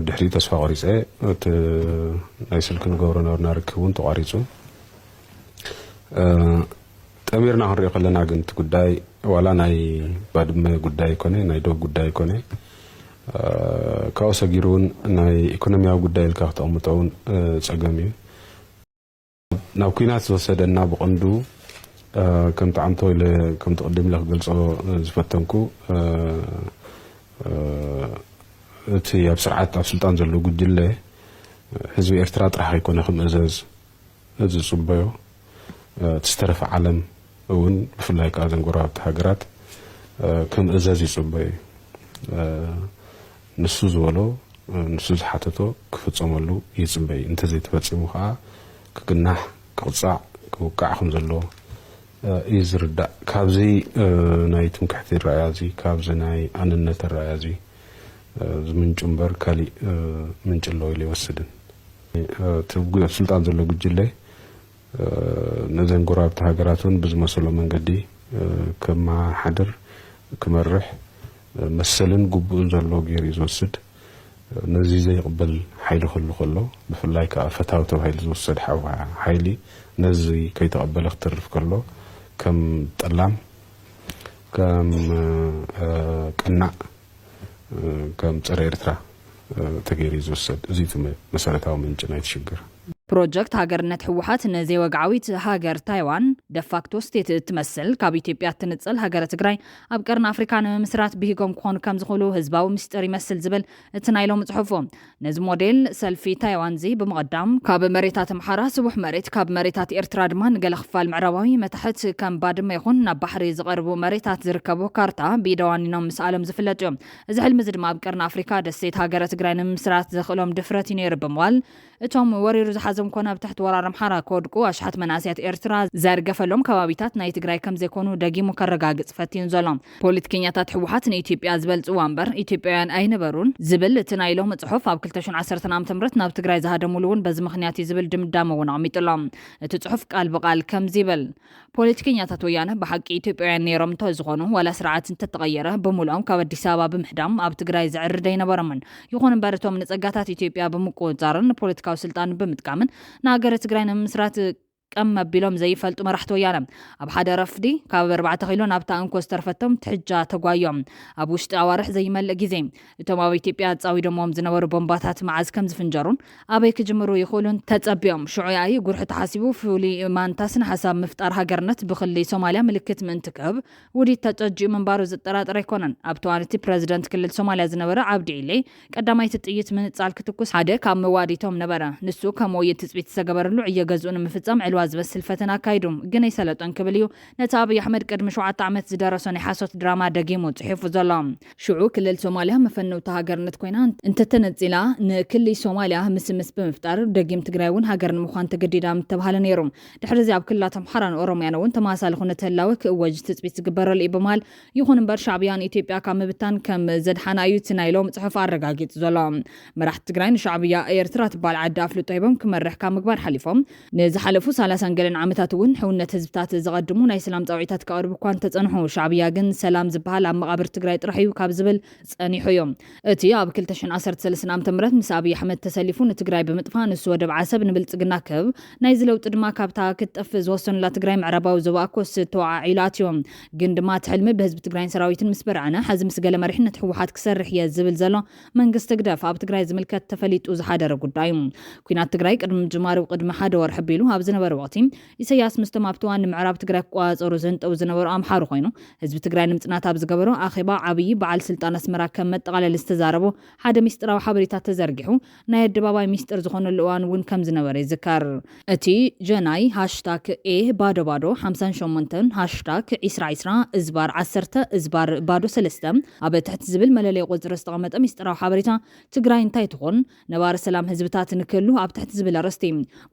ድሕሪኡ ተስፋ ቆሪጸ እቲ ናይ ስልኪ ንገብሮ ነበርና ርክብ እውን ተቋሪጹ። ጠሚርና ክንሪኦ ከለና ግን እቲ ጉዳይ ዋላ ናይ ባድመ ጉዳይ ኮነ ናይ ዶብ ጉዳይ ኮነ ካብኡ ሰጊሩ እውን ናይ ኢኮኖሚያዊ ጉዳይ ኢልካ ክተቐምጦ እውን ፀገም እዩ። ናብ ኩናት ዝወሰደና ብቐንዱ ከም ጣዕምቶ ኢለ ከምቲ ቅድም ኢለ ክገልፆ ዝፈተንኩ እቲ ኣብ ስርዓት ኣብ ስልጣን ዘሎ ጉጅለ ህዝቢ ኤርትራ ጥራሕ ኣይኮነ ክምእዘዝ ዝጽበዮ እቲ ዝተረፈ ዓለም እውን ብፍላይ ከዓ ዘን ጎረባብቲ ሃገራት ክምእዘዝ ይጽበዮ እዩ። ንሱ ዝበሎ ንሱ ዝሓተቶ ክፍጸመሉ ይጽበይ። እንተዘይተፈጺሙ ከኣ ክግናሕ፣ ክቕጻዕ፣ ክውቃዕ ከም ዘለዎ እዩ ዝርዳእ። ካብዚ ናይ ትምክሕቲ ኣረኣእያ እዚ፣ ካብዚ ናይ ኣንነት ኣረኣእያ እዚ ዝምንጩ እምበር ካሊእ ምንጪ ኣለዎ ኢለ ይወስድን። እቲ ኣብ ስልጣን ዘሎ ጉጅለ ነዘን ጎረባብቲ ሃገራት እውን ብዝመሰሎ መንገዲ ከመሓድር፣ ክመርሕ መሰልን ግቡእን ዘለዎ ገይሩ እዩ ዝወስድ። ነዚ ዘይቕበል ሓይሊ ክህሉ ከሎ፣ ብፍላይ ከዓ ፈታዊ ተባሂሉ ዝውሰድ ሓው-፣ ሓይሊ ነዚ ከይተቐበለ ክተርፍ ከሎ፣ ከም ጠላም፣ ከም ቀናእ፣ ከም ጸረ ኤርትራ ተገይሩ እዩ ዝውሰድ። እዚ እቲ መ-፣ መሰረታዊ ምንጪ ናይቲ ሽግር። ፕሮጀክት ሃገርነት ህወሓት ንዘይወግዓዊት ሃገር ታይዋን፣ ደፋክቶ ስቴት እትመስል፣ ካብ ኢትዮጵያ እትንጽል ሃገረ ትግራይ ኣብ ቀርኒ ኣፍሪካ ንምምስራት ብሂጎም ክኾኑ ከም ዝኽእሉ ህዝባዊ ምስጢር ይመስል ዝብል እቲ ናይ ሎሚ ጽሑፉ። ነዚ ሞዴል ሰልፊ ታይዋን እዚ ብምቕዳም፣ ካብ መሬታት ኣምሓራ ስቡሕ መሬት፣ ካብ መሬታት ኤርትራ ድማ ንገለ ክፋል ምዕራባዊ መታሕት ከም ባድመ ይኹን ናብ ባሕሪ ዝቐርቡ መሬታት ዝርከቡ ካርታ ብኢደ ዋኒኖም ምስኣሎም ዝፍለጥ እዩ። እዚ ሕልሚ እዚ ድማ ኣብ ቀርኒ ኣፍሪካ ደሴት ሃገረ ትግራይ ንምምስራት ዘኽእሎም ድፍረት እዩ ነይሩ ብምባል፣ እቶም ወሪሩ ዝሓዞም ኮነ ኣብ ትሕቲ ወራር ኣምሓራ ክወድቁ ኣሽሓት መናእሰያት ኤርትራ ዘርገፈሎም ከባቢታት ናይ ትግራይ ከም ዘይኮኑ ደጊሙ ከረጋግጽ ፈቲኑ ዘሎ። ፖለቲከኛታት ህወሓት ንኢትዮጵያ ዝበልጽዋ እምበር ኢትዮጵያውያን ኣይነበሩን ዝብል እቲ ናይ ሎሚ ጽሑፍ፣ ኣብ ክልተ ሽሕን ዓሰርተን ዓመተ ምህረት ናብ ትግራይ ዝሃደሙሉ እውን በዚ ምኽንያት እዩ ዝብል ድምዳመ እውን ኣቕሚጡ ኣሎ። እቲ ጽሑፍ ቃል ብቃል ከምዚ ይብል። ፖለቲከኛታት ወያነ ብሓቂ ኢትዮጵያውያን ነይሮም እንተዝኾኑ፣ ዋላ ስርዓት እንተተቐየረ፣ ብምሉኦም ካብ ኣዲስ ኣበባ ብምህዳም ኣብ ትግራይ ዝዕርድ ኣይነበሮምን። ይኹን እምበር፣ እቶም ንጸጋታት ኢትዮጵያ ብምቁጽጻርን ንፖለቲካዊ ስልጣን ብምጥቃምን ንሃገረ ትግራይ ንምምስራት ቀም ኣቢሎም ዘይፈልጡ መራሕቲ ወያነ፣ ኣብ ሓደ ረፍዲ ካብ ኣርባዕተ ኪሎ ናብታ እንኮ ዝተርፈቶም ትሕጃ ተጓዮም። ኣብ ውሽጢ ኣዋርሕ ዘይመልእ ግዜ፣ እቶም ኣብ ኢትዮጵያ ኣጻዊዶምዎም ዝነበሩ ቦምባታት መዓዝ ከም ዝፍንጀሩን ኣበይ ክጅምሩ ይኽእሉን ተጸቢዮም። ሽዑ ያኢ ጉርሒ ተሓሲቡ ፍሉይ ማንታስ ንሓሳብ ምፍጣር ሃገርነት ብክሊ ሶማልያ ምልክት ምእንቲ ክህብ ውዲት ተጸጂኡ ምንባሩ ዘጠራጥር ኣይኮነን። ኣብ እዋን እቲ ፕረዚደንት ክልል ሶማልያ ዝነበረ ዓብዲ ኢሌ ቀዳማይቲ ጥይት ምንጻል ክትኩስ ሓደ ካብ መዋዲቶም ነበረ። ንሱ ከም ወይን ትጽቢት ዝተገበረሉ ዕዮ ገዝኡ ንምፍጻም ዕልዋ ዝመስል ፈተና ኣካይዱ፣ ግን ኣይሰለጦን ክብል እዩ ነቲ ኣብይ ኣሕመድ ቅድሚ ሸውዓተ ዓመት ዝደረሶ ናይ ሓሶት ድራማ ደጊሙ ጽሒፉ ዘሎ። ሽዑ ክልል ሶማልያ መፈነውታ ሃገርነት ኮይና እንተተነጺላ፣ ንክሊ ሶማልያ ምስምስ ብምፍጣር፣ ደጊም ትግራይ እውን ሃገር ንምዃን ተገዲዳ ምተባህለ ነይሩ። ድሕሪ እዚ ኣብ ክልላት ኣምሓራን ኦሮምያን እውን ተመሳሳሊ ኩነት ህላወ ክእወጅ ትጽቢት ዝግበረሉ እዩ ብምባል፣ ይኹን እምበር ሻዕብያን ኢትዮጵያ ካብ ምብታን ከም ዘድሓና እዩ እቲ ናይ ሎም ጽሑፍ ኣረጋጊጹ ዘሎ። መራሕቲ ትግራይ ንሻዕብያ ኤርትራ ትበሃል ዓዲ ኣፍልጦ ሂቦም ክመርሕ ካብ ምግባር ሓሊፎም፣ ንዝሓለፉ ሰላሳን ገለን ዓመታት እውን ሕውነት ህዝብታት ዘቐድሙ ናይ ሰላም ጻውዒታት ከቕርቡ እኳ እንተጸንሑ፣ ሻዕብያ ግን ሰላም ዝበሃል ኣብ መቓብር ትግራይ ጥራሕ እዩ ካብ ዝብል ጸኒሑ እዩ። እቲ ኣብ ክልተ ሽሕን ዓሰርተ ሰለስተን ዓመተ ምህረት ምስ ኣብይ ኣሕመድ ተሰሊፉ ንትግራይ ብምጥፋእ፣ ንሱ ወደብ ዓሰብ ንብልጽግና ክህብ፣ ናይዚ ለውጢ ድማ ካብታ ክትጠፍእ ዝወሰኑላ ትግራይ ምዕራባዊ ዞባ ኣኮስ ተወዓዒሉ ኣትዩ። ግን ድማ እቲ ሕልሚ ብህዝቢ ትግራይን ሰራዊትን ምስ በርዐነ፣ ሕዚ ምስ ገለ መሪሕነት ህወሓት ክሰርሕ እየ ዝብል ዘሎ መንግስቲ ህግደፍ ኣብ ትግራይ ዝምልከት ተፈሊጡ ዝሓደረ ጉዳይ እዩ። ኲናት ትግራይ ቅድሚ ምጅማሩ ቅድሚ ሓደ ወርሒ ኣቢሉ ኣብ ዝነበረ ወቕቲ፣ ኢሰያስ ምስቶም ኣብቲ እዋን ንምዕራብ ትግራይ ክቆጻጸሩ ዝህንጠው ዝነበሩ ኣምሓሩ ኮይኑ፣ ህዝቢ ትግራይ ንምጽናት ኣብ ዝገበሮ ኣኼባ ዓብዪ በዓል ስልጣን ኣስመራ ከም መጠቓለሊ ዝተዛረቦ ሓደ ሚስጥራዊ ሓበሬታ ተዘርጊሑ፣ ናይ ኣደባባይ ሚስጥር ዝኾነሉ እዋን እውን ከም ዝነበረ ይዝከር። እቲ ጀናይ ሃሽታግ ኤ ባዶ ባዶ ሓምሳን ሸሞንተን ሃሽታግ ዒስራ ዒስራ እዝባር ዓሰርተ እዝባር ባዶ ሰለስተ ኣብ ትሕቲ ዝብል መለለዪ ቁጽሪ ዝተቐመጠ ሚስጥራዊ ሓበሬታ፣ ትግራይ እንታይ ትኹን፣ ነባሪ ሰላም ህዝብታት ንክህሉ ኣብ ትሕቲ ዝብል ኣርእስቲ፣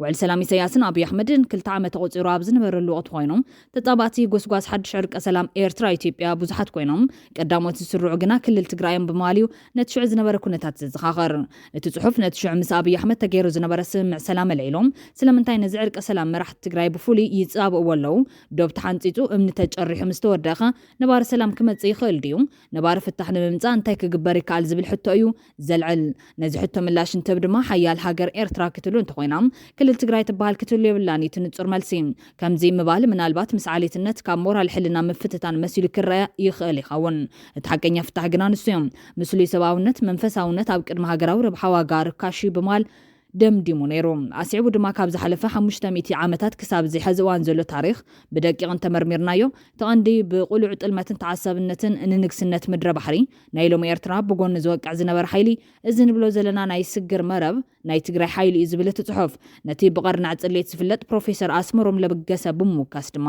ውዕል ሰላም ኢሰያስን ኣብይ ኣሕመድን ክልተ ዓመት ተቖጺሩ ኣብ ዝነበረሉ ወቕቲ ኮይኑ፣ ተጻባእቲ ጎስጓስ ሓድሽ ዕርቀ ሰላም ኤርትራ ኢትዮጵያ ብዙሓት ኮይኖም፣ ቀዳሞት ዝስርዑ ግና ክልል ትግራይ እዮም ብምባል እዩ ነቲ ሽዑ ዝነበረ ኩነታት ዘዘኻኽር። እቲ ጽሑፍ ነቲ ሽዑ ምስ ኣብይ ኣሕመድ ተገይሩ ዝነበረ ስምምዕ ሰላም ኣልዒሎም፣ ስለምንታይ ነዚ ዕርቀ ሰላም መራሕቲ ትግራይ ብፍሉይ ይጻብእዎ ኣለዉ? ዶብ ተሓንጺጹ እምኒ ተጨሪሑ ምስ ተወደኸ ነባሪ ሰላም ክመጽእ ይኽእል ድዩ? ነባሪ ፍታሕ ንምምጻእ እንታይ ክግበር ይከኣል ዝብል ሕቶ እዩ ዘልዕል። ነዚ ሕቶ ምላሽ እንትህብ ድማ ሓያል ሃገር ኤርትራ ክትህሉ እንተኾይና፣ ክልል ትግራይ ትበሃል ክትህሉ የብላን እዩ እቲ ንጹር መልሲ። ከምዚ ምባል ምናልባት ምስ ዓሌትነት ካብ ሞራል ሕልና ምፍትታን መሲሉ ክረኣ ይኽእል ይኸውን። እቲ ሓቀኛ ፍታሕ ግና ንሱ እዩ። ምስሉይ ሰብኣውነት፣ መንፈሳውነት ኣብ ቅድሚ ሃገራዊ ረብሓ ዋጋ ርካሽ እዩ ብምባል ደምዲሙ ነይሩ። ኣስዒቡ ድማ ካብ ዝሓለፈ ሓሙሽተ ሚእቲ ዓመታት ክሳብ እዚ ሐዚ እዋን ዘሎ ታሪኽ ብደቂቕ እንተመርሚርናዮ፣ እቲ ቀንዲ ብቕሉዕ ጥልመትን ተዓሳብነትን ንንግስነት ምድረ ባሕሪ ናይ ሎሚ ኤርትራ ብጎኒ ዝወቅዕ ዝነበረ ሓይሊ፣ እዚ ንብሎ ዘለና ናይ ስግር መረብ፣ ናይ ትግራይ ሓይሊ እዩ ዝብል እቲ ጽሑፍ፣ ነቲ ብቐርናዕ ጽሌት ዝፍለጥ ፕሮፌሰር ኣስመሮም ለበገሰ ብምውካስ ድማ፣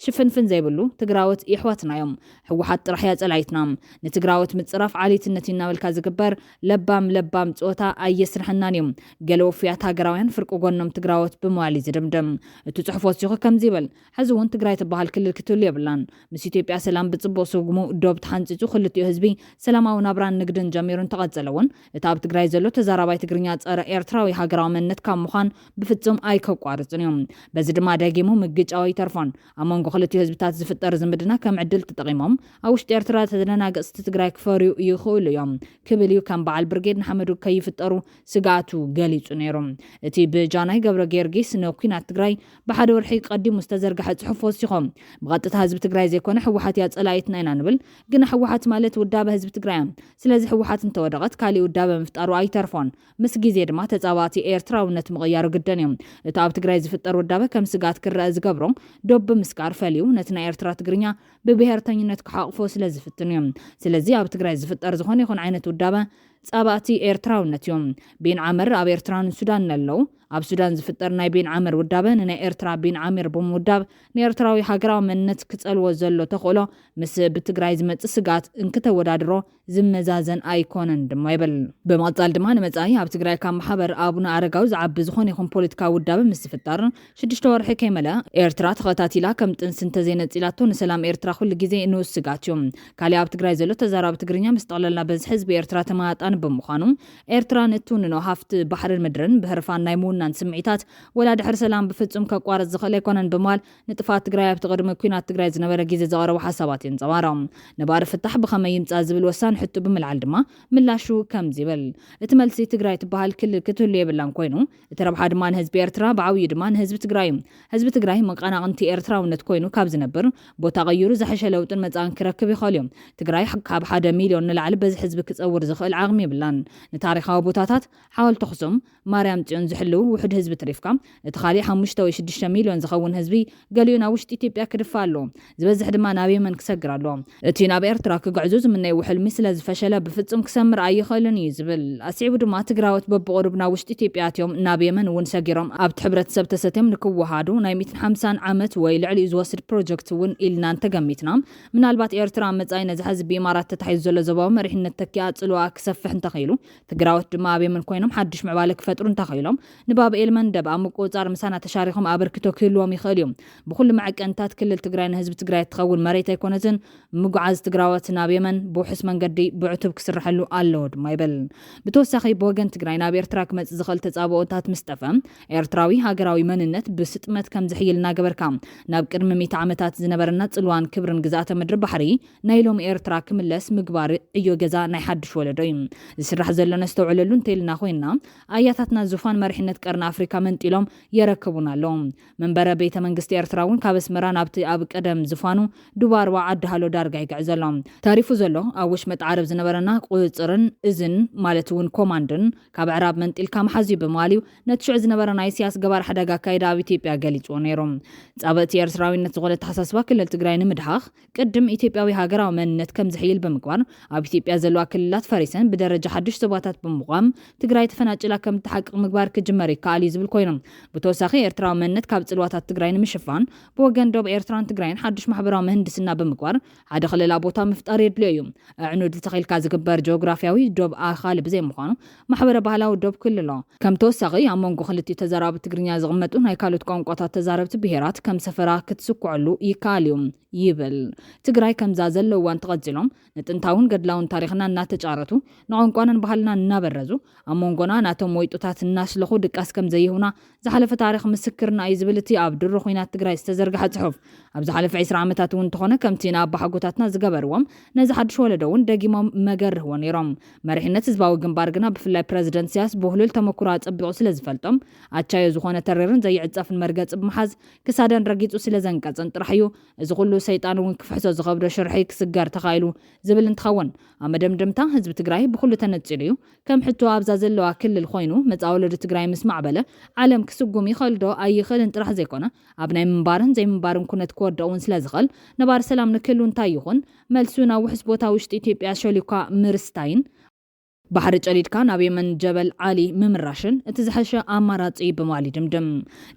ሽፍንፍን ዘይብሉ ትግራዎት የሕዋትና እዮም፣ ህወሓት ጥራሕ እያ ጸላኢትና፣ ንትግራዎት ምጽራፍ ዓሌትነት እዩ እናበልካ ዝግበር ለባም ለባም ጸወታ ኣየስርሐናን እዩ፣ ገለ ውፉያት ሃገራውያን ፍርቂ ጎኖም ትግራዎት ብምባል እዩ ዝድምድም። እቲ ጽሑፍ ወሲኹ ከምዚ ይብል። ሕዚ እውን ትግራይ ትበሃል ክልል ክትህሉ የብላን። ምስ ኢትዮጵያ ሰላም ብጽቡቕ ስጉሙ ዶብ ተሓንጺጹ፣ ክልቲኡ ህዝቢ ሰላማዊ ናብራን ንግድን ጀሚሩ እንተቐጸለ እውን፣ እቲ ኣብ ትግራይ ዘሎ ተዛራባይ ትግርኛ ጸረ ኤርትራዊ ሃገራዊ መንነት ካብ ምዃን ብፍጹም ኣይከቋርጽን እዩ። በዚ ድማ ደጊሙ ምግጫው ኣይተርፎን። ኣብ መንጎ ክልቲኡ ህዝብታት ዝፍጠር ዝምድና ከም ዕድል ተጠቒሞም፣ ኣብ ውሽጢ ኤርትራ ተደናገጽቲ ትግራይ ክፈርዩ ይኽእሉ እዮም ክብል እዩ ከም በዓል ብርጌድ ንሓመዱ ከይፍጠሩ ስግኣቱ ገሊጹ ነይሩ። እቲ ብጃናይ ገብረ ጊዮርጊስ ንኲናት ትግራይ ብሓደ ወርሒ ቀዲሙ ዝተዘርግሐ ጽሑፍ ወሲኾም፣ ብቐጥታ ህዝቢ ትግራይ ዘይኮነ ህወሓት እያ ጸላኢትና ኢና ንብል፣ ግና ህወሓት ማለት ውዳበ ህዝቢ ትግራይ እያ። ስለዚ ህወሓት እንተወደቐት ካሊእ ውዳበ ምፍጣሩ ኣይተርፎን። ምስ ግዜ ድማ ተጻባእቲ ኤርትራውነት ምቕያሩ ግደን እዩ። እቲ ኣብ ትግራይ ዝፍጠር ውዳበ ከም ስግኣት ክረአ ዝገብሮ ዶብ ብምስጋር ፈልዩ ነቲ ናይ ኤርትራ ትግርኛ ብብሄርተኝነት ክሓቕፎ ስለ ዝፍትን እዩ። ስለዚ ኣብ ትግራይ ዝፍጠር ዝኾነ ይኹን ዓይነት ውዳበ ጻባእቲ ኤርትራውነት እዮም። ቢን ዓመር ኣብ ኤርትራን ሱዳንን ኣለዉ። ኣብ ሱዳን ዝፍጠር ናይ ቢን ዓመር ውዳበ ንናይ ኤርትራ ቢን ዓሚር ብምውዳብ ንኤርትራዊ ሃገራዊ መንነት ክጸልዎ ዘሎ ተኽእሎ ምስ ብትግራይ ዝመጽእ ስግኣት እንክተወዳድሮ ዝመዛዘን ኣይኮነን ድማ ይብል። ብምቕጻል ድማ ንመጻኢ ኣብ ትግራይ ካብ ማሕበር ኣቡነ ኣረጋዊ ዝዓቢ ዝኾነ ይኹን ፖለቲካዊ ውዳበ ምስ ዝፍጠር ሽዱሽተ ወርሒ ከይመልኣ ኤርትራ ተኸታቲላ ከም ጥንሲ እንተዘይነጺላቶ ንሰላም ኤርትራ ኩሉ ግዜ ንኡስ ስግኣት እዩ። ካሊእ ኣብ ትግራይ ዘሎ ተዛራቢ ትግርኛ ምስ ጠቕላላ በዝሒ ህዝቢ ኤርትራ ተመጣጣኒ ብምዃኑ ኤርትራ ንእትውንኖ ሃፍቲ ባሕርን ምድርን ብህርፋን ናይ ምውናን ስምዒታት ወላ ድሕሪ ሰላም ብፍጹም ከቋርጽ ዝኽእል ኣይኮነን ብምባል ንጥፍኣት ትግራይ ኣብቲ ቅድሚ ኲናት ትግራይ ዝነበረ ግዜ ዘቕረቦ ሓሳባት የንጸባርቕ። ነባሪ ፍታሕ ብኸመይ ይምጻእ ዝብል ወሳኒ ሕቶ ብምልዓል ድማ ምላሹ ከምዚ ይብል። እቲ መልሲ ትግራይ ትበሃል ክልል ክትህሉ የብላን ኮይኑ፣ እቲ ረብሓ ድማ ንህዝቢ ኤርትራ፣ ብዓብዩ ድማ ንህዝቢ ትግራይ እዩ። ህዝቢ ትግራይ መቐናቕንቲ ኤርትራውነት ኮይኑ ካብ ዝነብር፣ ቦታ ቀይሩ ዝሐሸ ለውጥን መጻእን ክረክብ ይኽእል እዩ። ትግራይ ካብ ሓደ ሚልዮን ንላዕሊ በዝሒ ህዝቢ ክጸውር ዝኽእል ዓቕሚ የብላን። ንታሪኻዊ ቦታታት፣ ሓወልቲ ኣኽሱም፣ ማርያም ጽዮን ዝሕልው ውሑድ ህዝቢ ትሪፍካ፣ እቲ ካሊእ ሓሙሽተ ወይ ሽዱሽተ ሚልዮን ዝኸውን ህዝቢ ገሊኡ ናብ ውሽጢ ኢትዮጵያ ክድፋእ ኣለዎ። ዝበዝሕ ድማ ናብ የመን ክሰግር ኣለዎ። እቲ ናብ ኤርትራ ክግዕዙ ዝምነይዎ ሕልሚ ስለ ዝፈሸለ ብፍጹም ክሰምር ኣይኽእልን እዩ ዝብል። ኣስዒቡ ድማ ትግራዎት በብቕሩብ ናብ ውሽጢ ኢትዮጵያ ኣትዮም ናብ የመን እውን ሰጊሮም ኣብቲ ሕብረተሰብ ተሰትዮም ንክወሃዱ ናይ ሚእትን ሓምሳን ዓመት ወይ ልዕሊኡ ዝወስድ ፕሮጀክት እውን ኢልና እንተገሚትና፣ ምናልባት ኤርትራ ኣብ መጻኢ ነዚ ሕዚ ብኢማራት ተታሒዙ ዘሎ ዞባዊ መሪሕነት ተኪኣ ጽልዋ ክሰፍሕ እንተኽኢሉ፣ ትግራዎት ድማ ኣብ የመን ኮይኖም ሓድሽ ምዕባለ ክፈጥሩ እንተኽኢሎም፣ ንባብ ኤል መንደብ ኣብ ምቁጽጻር ምሳና ተሻሪኾም ኣበርክቶ ክህልዎም ይኽእል እዩ። ብኹሉ መዐቀንታት ክልል ትግራይ ንህዝቢ ትግራይ እትኸውን መሬት ኣይኮነትን። ምጉዓዝ ትግራዎት ናብ የመን ብውሑስ መንገዲ ብዕቱብ ክስርሐሉ ኣለዎ ድማ ይብል። ብተወሳኺ ብወገን ትግራይ ናብ ኤርትራ ክመጽእ ዝኽእል ተጻብኦታት ምስ ጠፍአ፣ ኤርትራዊ ሃገራዊ መንነት ብስጥመት ከም ዝሕይል እናገበርካ፣ ናብ ቅድሚ ሚእቲ ዓመታት ዝነበረና ጽልዋን ክብርን ግዝኣተ ምድሪ ባሕሪ ናይ ሎሚ ኤርትራ ክምለስ ምግባር ዕዮ ገዛ ናይ ሓድሽ ወለዶ እዩ። ዝስራሕ ዘሎ ነስተውዕለሉ እንተኢልና ኮይንና፣ ኣያታትና ዙፋን መሪሕነት ቀርኒ ኣፍሪካ መንጢሎም የረክቡና ኣለዉ። መንበረ ቤተ መንግስቲ ኤርትራ እውን ካብ ኣስመራ ናብቲ ኣብ ቀደም ዝፋኑ ዱባርባ ዓዲ ሃሎ ዳርጋ ይግዕዝ ኣሎ። ተሪፉ ዘሎ ኣብ ወሽመጥ ዓረብ ዝነበረና ቁጽጽርን እዝን ማለት እውን ኮማንድን ካብ ኣዕራብ መንጢልካ ምሓዝ እዩ ብምባል እዩ ነቲ ሽዑ ዝነበረ ናይ ኢሳያስ ገባር ሓደጋ ኣካይዳ ኣብ ኢትዮጵያ ገሊጽዎ ነይሩ። ጻብእቲ ኤርትራዊነት ዝኾነ ኣተሓሳስባ ክልል ትግራይ ንምድሃኽ ቅድም ኢትዮጵያዊ ሃገራዊ መንነት ከም ዝሕይል ብምግባር ኣብ ኢትዮጵያ ዘለዋ ክልላት ፈሪሰን ብደረጃ ሓድሽ ዞባታት ብምቋም ትግራይ ተፈናጭላ ከም እትሓቅቕ ምግባር ክጅመር ይከኣል እዩ ዝብል ኮይኖም፣ ብተወሳኺ ኤርትራዊ መንነት ካብ ጽልዋታት ትግራይ ንምሽፋን ብወገን ዶብ ኤርትራን ትግራይን ሓድሽ ማሕበራዊ ምህንድስና ብምግባር ሓደ ክልላ ቦታ ምፍጣር የድልዮ እዩ። ኣዕኑድ ተኺልካ ዝግበር ጂኦግራፍያዊ ዶብ ኣኻሊ ብዘይምዃኑ ማሕበረ ባህላዊ ዶብ ክልሎ ከም ተወሳኺ ኣብ መንጎ ክልቲኡ ተዛራቢ ትግርኛ ዝቕመጡ ናይ ካልኦት ቋንቋታት ተዛረብቲ ብሄራት ከም ሰፈራ ክትስኩዐሉ ይከኣል እዩ ይብል። ትግራይ ከምዛ ዘለዋ እንተቐጺሎም ንጥንታውን ገድላውን ታሪኽና እናተጫረቱ ንቋንቋናን ባህልናን እናበረዙ ኣብ መንጎና ናቶም ወይጦታት እናስለኹ ድቃስ ከም ዘይህቡና ዝሓለፈ ታሪኽ ምስክርና እዩ ዝብል እቲ ኣብ ድሮ ኹናት ትግራይ ዝተዘርግሐ ጽሑፍ። ኣብ ዝሓለፈ ዕስራ ዓመታት እውን እንተኾነ ከምቲ ንኣባሓጎታትና ዝገበርዎም ነዚ ሓድሽ ወለዶ እውን ደጊሞም መገርህዎ ነይሮም። መሪሕነት ህዝባዊ ግንባር ግና ብፍላይ ፕረዚደንት ኢሳያስ ብህሉል ተመኩሮ ኣጸቢቑ ስለ ዝፈልጦም ኣቻዮ ዝኾነ ተሪርን ዘይዕጸፍን መርገጺ ብምሓዝ ክሳደን ረጊጹ ስለ ዘንቀጸን ጥራሕ እዩ። እዚ ኩሉ ሰይጣን እውን ክፍሕሶ ዝኸብዶ ሽርሒ ክስገር ተኻኢሉ ዝብል እንትኸውን ኣብ መደምደምታ ህዝቢ ትግራይ ብኩሉ ተነጺሉ እዩ። ከም ሕቶ ኣብዛ ዘለዋ ክልል ኮይኑ መጻወለዲ ትግራይ ምስ ማዕበለ ዓለም ክስጉም ይኽእል ዶ ኣይኽእልን ጥራሕ ዘይኮነ ኣብ ናይ ምንባርን ዘይምንባርን ኩነት ክወድቕ እውን ስለ ዝኽእል ነባር ሰላም ንክህሉ እንታይ ይኹን መልሱ ናብ ውሕስ ቦታ ውሽጢ ኢትዮጵያ ሸሊኳ ምርስታይን ባሕሪ ጨሊድካ ናብ የመን ጀበል ዓሊ ምምራሽን እቲ ዝሐሸ ኣማራጺ ብምባል ይድምድም።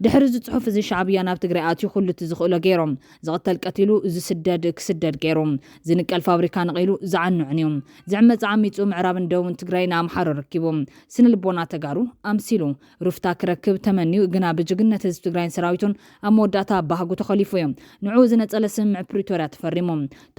ድሕሪ እዚ ጽሑፍ እዚ ሻዕብያ ናብ ትግራይ ኣትዩ ኩሉ እቲ ዝኽእሎ ገይሮም፣ ዝቕተል ቀቲሉ፣ ዝስደድ ክስደድ ገይሩ፣ ዝንቀል ፋብሪካ ነቒሉ ዝዓንዕን እዩ። ዝዕመፅ ዓሚፁ ምዕራብን ደቡብን ትግራይ ንኣምሓሩ ረኪቡ፣ ስነ ልቦና ተጋሩ ኣምሲሉ፣ ሩፍታ ክረክብ ተመንዩ፣ ግና ብጅግነት ህዝቢ ትግራይን ሰራዊቱን ኣብ መወዳእታ ባህጉ ተኾሊፉ እዩ። ንዕኡ ዝነፀለ ስምምዕ ፕሪቶርያ ተፈሪሙ።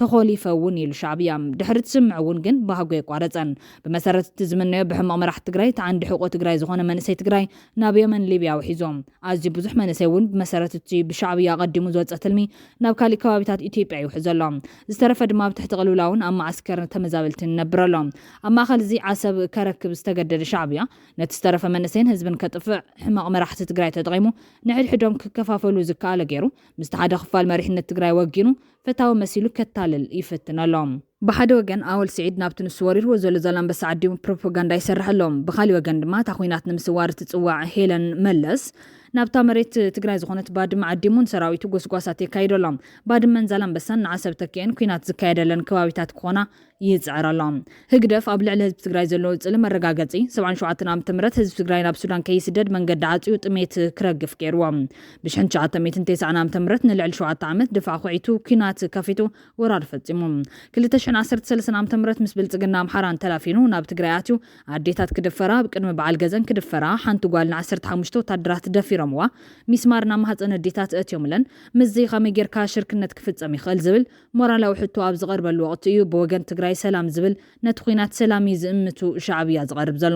ተኾሊፈ እውን ኢሉ ሻዕብያ። ድሕሪ እቲ ስምምዕ እውን ግን ባህጉ የቋረፀን። ብመሰረት እቲ ዝምነዮ ብሕመቕ መራሕቲ ትግራይ ተዓንዲ ሕቆ ትግራይ ዝኾነ መንእሰይ ትግራይ ናብ የመን ሊብያ ውሒዞም። ኣዝዩ ብዙሕ መንእሰይ እውን ብመሰረት እቲ ብሻዕብያ ኣቐዲሙ ዝወፀ ትልሚ ናብ ካሊእ ከባቢታት ኢትዮጵያ ይውሕዝ ኣሎ። ዝተረፈ ድማ ኣብ ትሕቲ ቅልውላውን ኣብ መዓስከር ተመዛበልትን ይነብር ኣሎ። ኣብ ማእኸል እዚ ዓሰብ ከረክብ ዝተገደደ ሻዕብያ ነቲ ዝተረፈ መንእሰይን ህዝብን ከጥፍእ ሕመቕ መራሕቲ ትግራይ ተጠቒሙ ንሕድሕዶም ክከፋፈሉ ዝከኣለ ገይሩ ምስቲ ሓደ ክፋል መሪሕነት ትግራይ ወጊኑ ፈታዊ መሲሉ ከታልል ይፍትን ኣሎ። ብሓደ ወገን ኣወል ስዒድ ናብቲ ንሱ ወሪርዎ ዘሎ ዛላንበሳ ዓዲሙ ፕሮፓጋንዳ ይሰርሕ ኣሎ። ብኻሊእ ወገን ድማ እታ ኲናት ንምስዋር እትፅዋዕ ሄለን መለስ ናብታ መሬት ትግራይ ዝኾነት ባድመ ዓዲሙ ንሰራዊቱ ጎስጓሳት የካይዶ ኣሎ። ባድመን ዛላንበሳን ንዓሰብ ተኪአን ኲናት ዝካየደለን ከባቢታት ክኾና ይፅዕር ኣሎ። ህግደፍ ኣብ ልዕሊ ህዝቢ ትግራይ ዘለዎ ፅልኢ መረጋገፂ ሰብዓን ሸውዓተን ዓመተ ምህረት ህዝቢ ትግራይ ናብ ሱዳን ከይስደድ መንገዲ ዓፅዩ ጥሜት ክረግፍ ገይርዎ። ብሽሕን ትሽዓተ ሚእትን ተስዓን ዓመተ ምህረት ንልዕሊ ሸውዓተ ዓመት ድፋዕ ኩዒቱ ኲናት ከፊቱ ወራር ፈፂሙ። ክልተ ሽሕን ዓሰርተ ሰለስተን ዓመተ ምህረት ምስ ብልፅግና ኣምሓራን ተላፊኑ ናብ ትግራይ ኣትዩ ኣዴታት ክድፈራ፣ ኣብ ቅድሚ በዓል ገዘን ክድፈራ፣ ሓንቲ ጓል ንዓሰርተ ሓሙሽተ ወታደራት ደፊሮምዋ፣ ሚስማር ናብ ማህፀን ኣዴታት ኣእትዮምለን። ምስዚ ከመይ ጌርካ ሽርክነት ክፍፀም ይኽእል ዝብል ሞራላዊ ሕቶ ኣብ ዝቐርበሉ ወቕቲ እዩ ብወገን ትግራይ ሰላም ዝብል ነቲ ኲናት ሰላም እዩ ዝእምቱ ሻዕብያ ዝቐርብ ዘሎ።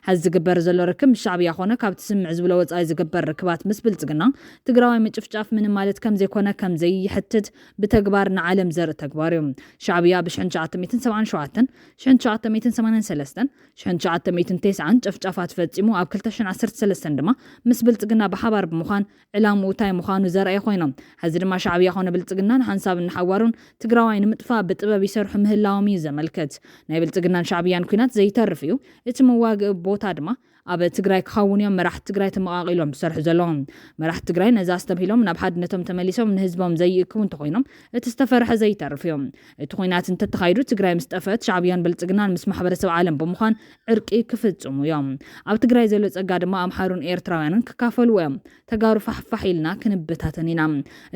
ሐዚ ዝግበር ዘሎ ርክብ ምስ ሻዕብያ ኮነ ካብቲ ስምምዕ ዝብሎ ወፃኢ ዝግበር ርክባት ምስ ብልፅግና ትግራዋይ ምጭፍጫፍ ምንም ማለት ከምዘይኮነ ከምዘይሕትት ብተግባር ንዓለም ዘርኢ ተግባር እዩ። ሻዕብያ ብሽሕን ትሽዓተ ሚእትን ሰብዓን ሸውዓተን፣ ሽሕን ትሽዓተ ሚእትን ሰማንያን ሰለስተን፣ ሽሕን ትሽዓተ ሚእትን ተስዓን ጨፍጫፋት ፈፂሙ ኣብ ክልተ ሽሕን ዓሰርተ ሰለስተን ድማ ምስ ብልፅግና ብሓባር ብምዃን ዕላምኡ እንታይ ምዃኑ ዘርኣየ ኮይኖም። ሐዚ ድማ ሻዕብያ ኮነ ብልፅግና ንሓንሳብን ንሓዋሩን ትግራዋይ ንምጥፋእ ብጥበብ ይሰርሑ ምህላዎም እዩ ዘመልክት። ናይ ብልፅግናን ሻዕብያን ኲናት ዘይተርፍ እዩ። እቲ መዋግኢ ቦታ ድማ ኣብ ትግራይ ክኸውን እዮም መራሕቲ ትግራይ ተመቓቒሎም ዝሰርሑ ዘለዎም። መራሕቲ ትግራይ ነዚ ኣስተብሂሎም ናብ ሓድነቶም ተመሊሶም ንህዝቦም ዘይእክቡ እንተኾይኖም እቲ ዝተፈርሐ ዘይተርፍ እዮም። እቲ ኲናት እንተተኻይዱ ትግራይ ምስ ጠፍአት ሻዕብያን ብልፅግናን ምስ ማሕበረሰብ ዓለም ብምዃን ዕርቂ ክፍፅሙ እዮም። ኣብ ትግራይ ዘሎ ፀጋ ድማ ኣምሓሩን ኤርትራውያንን ክካፈልዎ እዮም። ተጋሩ ፋሕፋሕ ኢልና ክንበታተን ኢና።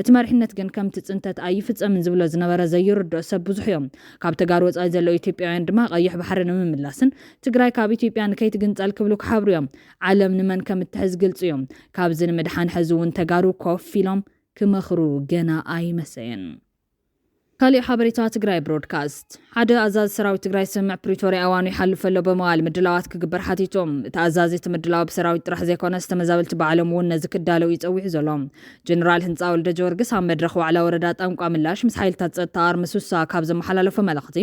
እቲ መሪሕነት ግን ከምቲ ፅንተት ኣይፍፀምን ዝብሎ ዝነበረ ዘይርድኦ ሰብ ብዙሕ እዮም። ካብ ተጋሩ ወፃኢ ዘለዉ ኢትዮጵያውያን ድማ ቀይሕ ባሕሪ ንምምላስን ትግራይ ካብ ኢትዮጵያ ንከይትግንፀል ክብሉ ክሓብሩ እዮም። ዓለም ንመን ከም እትሕዝ ግልፂ እዩ። ካብዚ ንምድሓን ሐዚ እውን ተጋሩ ኮፍ ኢሎም ክመኽሩ ገና ኣይመሰየን። ካሊእ ሓበሬታ ትግራይ ብሮድካስት። ሓደ ኣዛዚ ሰራዊት ትግራይ ስምምዕ ፕሪቶርያ እዋኑ ይሓልፍ ኣሎ ብምባል ምድላዋት ክግበር ሓቲቶም። እቲ ኣዛዚ እቲ ምድላው ብሰራዊት ጥራሕ ዘይኮነስ ተመዛበልቲ ባዕሎም እውን ነዚ ክዳለው እዩ ፀዊዑ ዘሎ። ጀነራል ህንፃ ወልደ ጊዮርጊስ ኣብ መድረኽ ዋዕላ ወረዳ ጣንቋ ምላሽ ምስ ሓይልታት ፀጥታ ኣርሚ ሱሳ ካብ ዘመሓላለፎ መልእኽቲ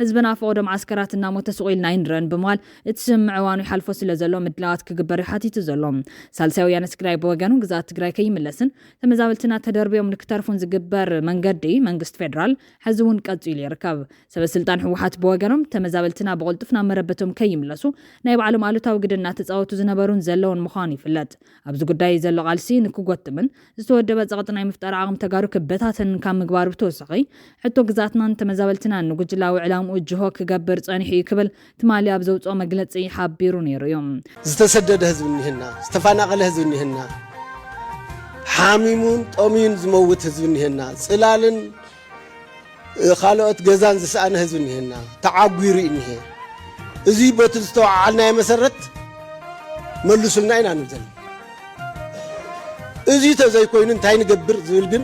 ህዝብና ፈቐዶ መዓስከራት እናሞተ ስቕ ኢልና ኣይንረን ብምባል እቲ ስምምዕ እዋኑ ይሓልፎ ስለ ዘሎ ምድላዋት ክግበር እዩ ሓቲቱ ዘሎ። ሳልሳይ ወያነ ትግራይ ብወገኑ ግዝኣት ትግራይ ከይምለስን ተመዛበልትና ተደርብዮም ንክተርፉን ዝግበር መንገዲ መንግስቲ ፌደራል ሐዚ እውን ቀፂሉ ይርከብ። ሰበስልጣን ህወሓት ብወገኖም ተመዛበልትና ብቕልጡፍ ናብ መረበቶም ከይምለሱ ናይ ባዕሎም ኣሉታዊ ግደ እናተፃወቱ ዝነበሩን ዘለውን ምዃኑ ይፍለጥ። ኣብዚ ጉዳይ ዘሎ ቃልሲ ንክጎትምን ዝተወደበ ፀቕጢ ናይ ምፍጣር ዓቕሚ ተጋሩ ክበታተንን ካብ ምግባር ብተወሳኺ ሕቶ ግዝኣትናን ተመዛበልትናን ንጉጅላዊ ዕላምኡ ጅሆ ክገብር ፀኒሑ እዩ ክብል ትማሊ ኣብ ዘውፅኦ መግለፂ ሓቢሩ ነይሩ እዩ። ዝተሰደደ ህዝቢ እኒህና፣ ዝተፈናቐለ ህዝቢ እኒህና፣ ሓሚሙን ጠምዩን ዝመውት ህዝቢ እኒህና፣ ፅላልን ካልኦት ገዛን ዝሰኣነ ህዝቢ እኒሀና፣ ተዓጒሩ እዩ እኒሀ። እዚ በቲ ዝተወዓዓልናዮ መሰረት መልሱልና ኢና ንብል ዘለና። እዚ ተዘይኮይኑ እንታይ ንገብር ዝብል ግን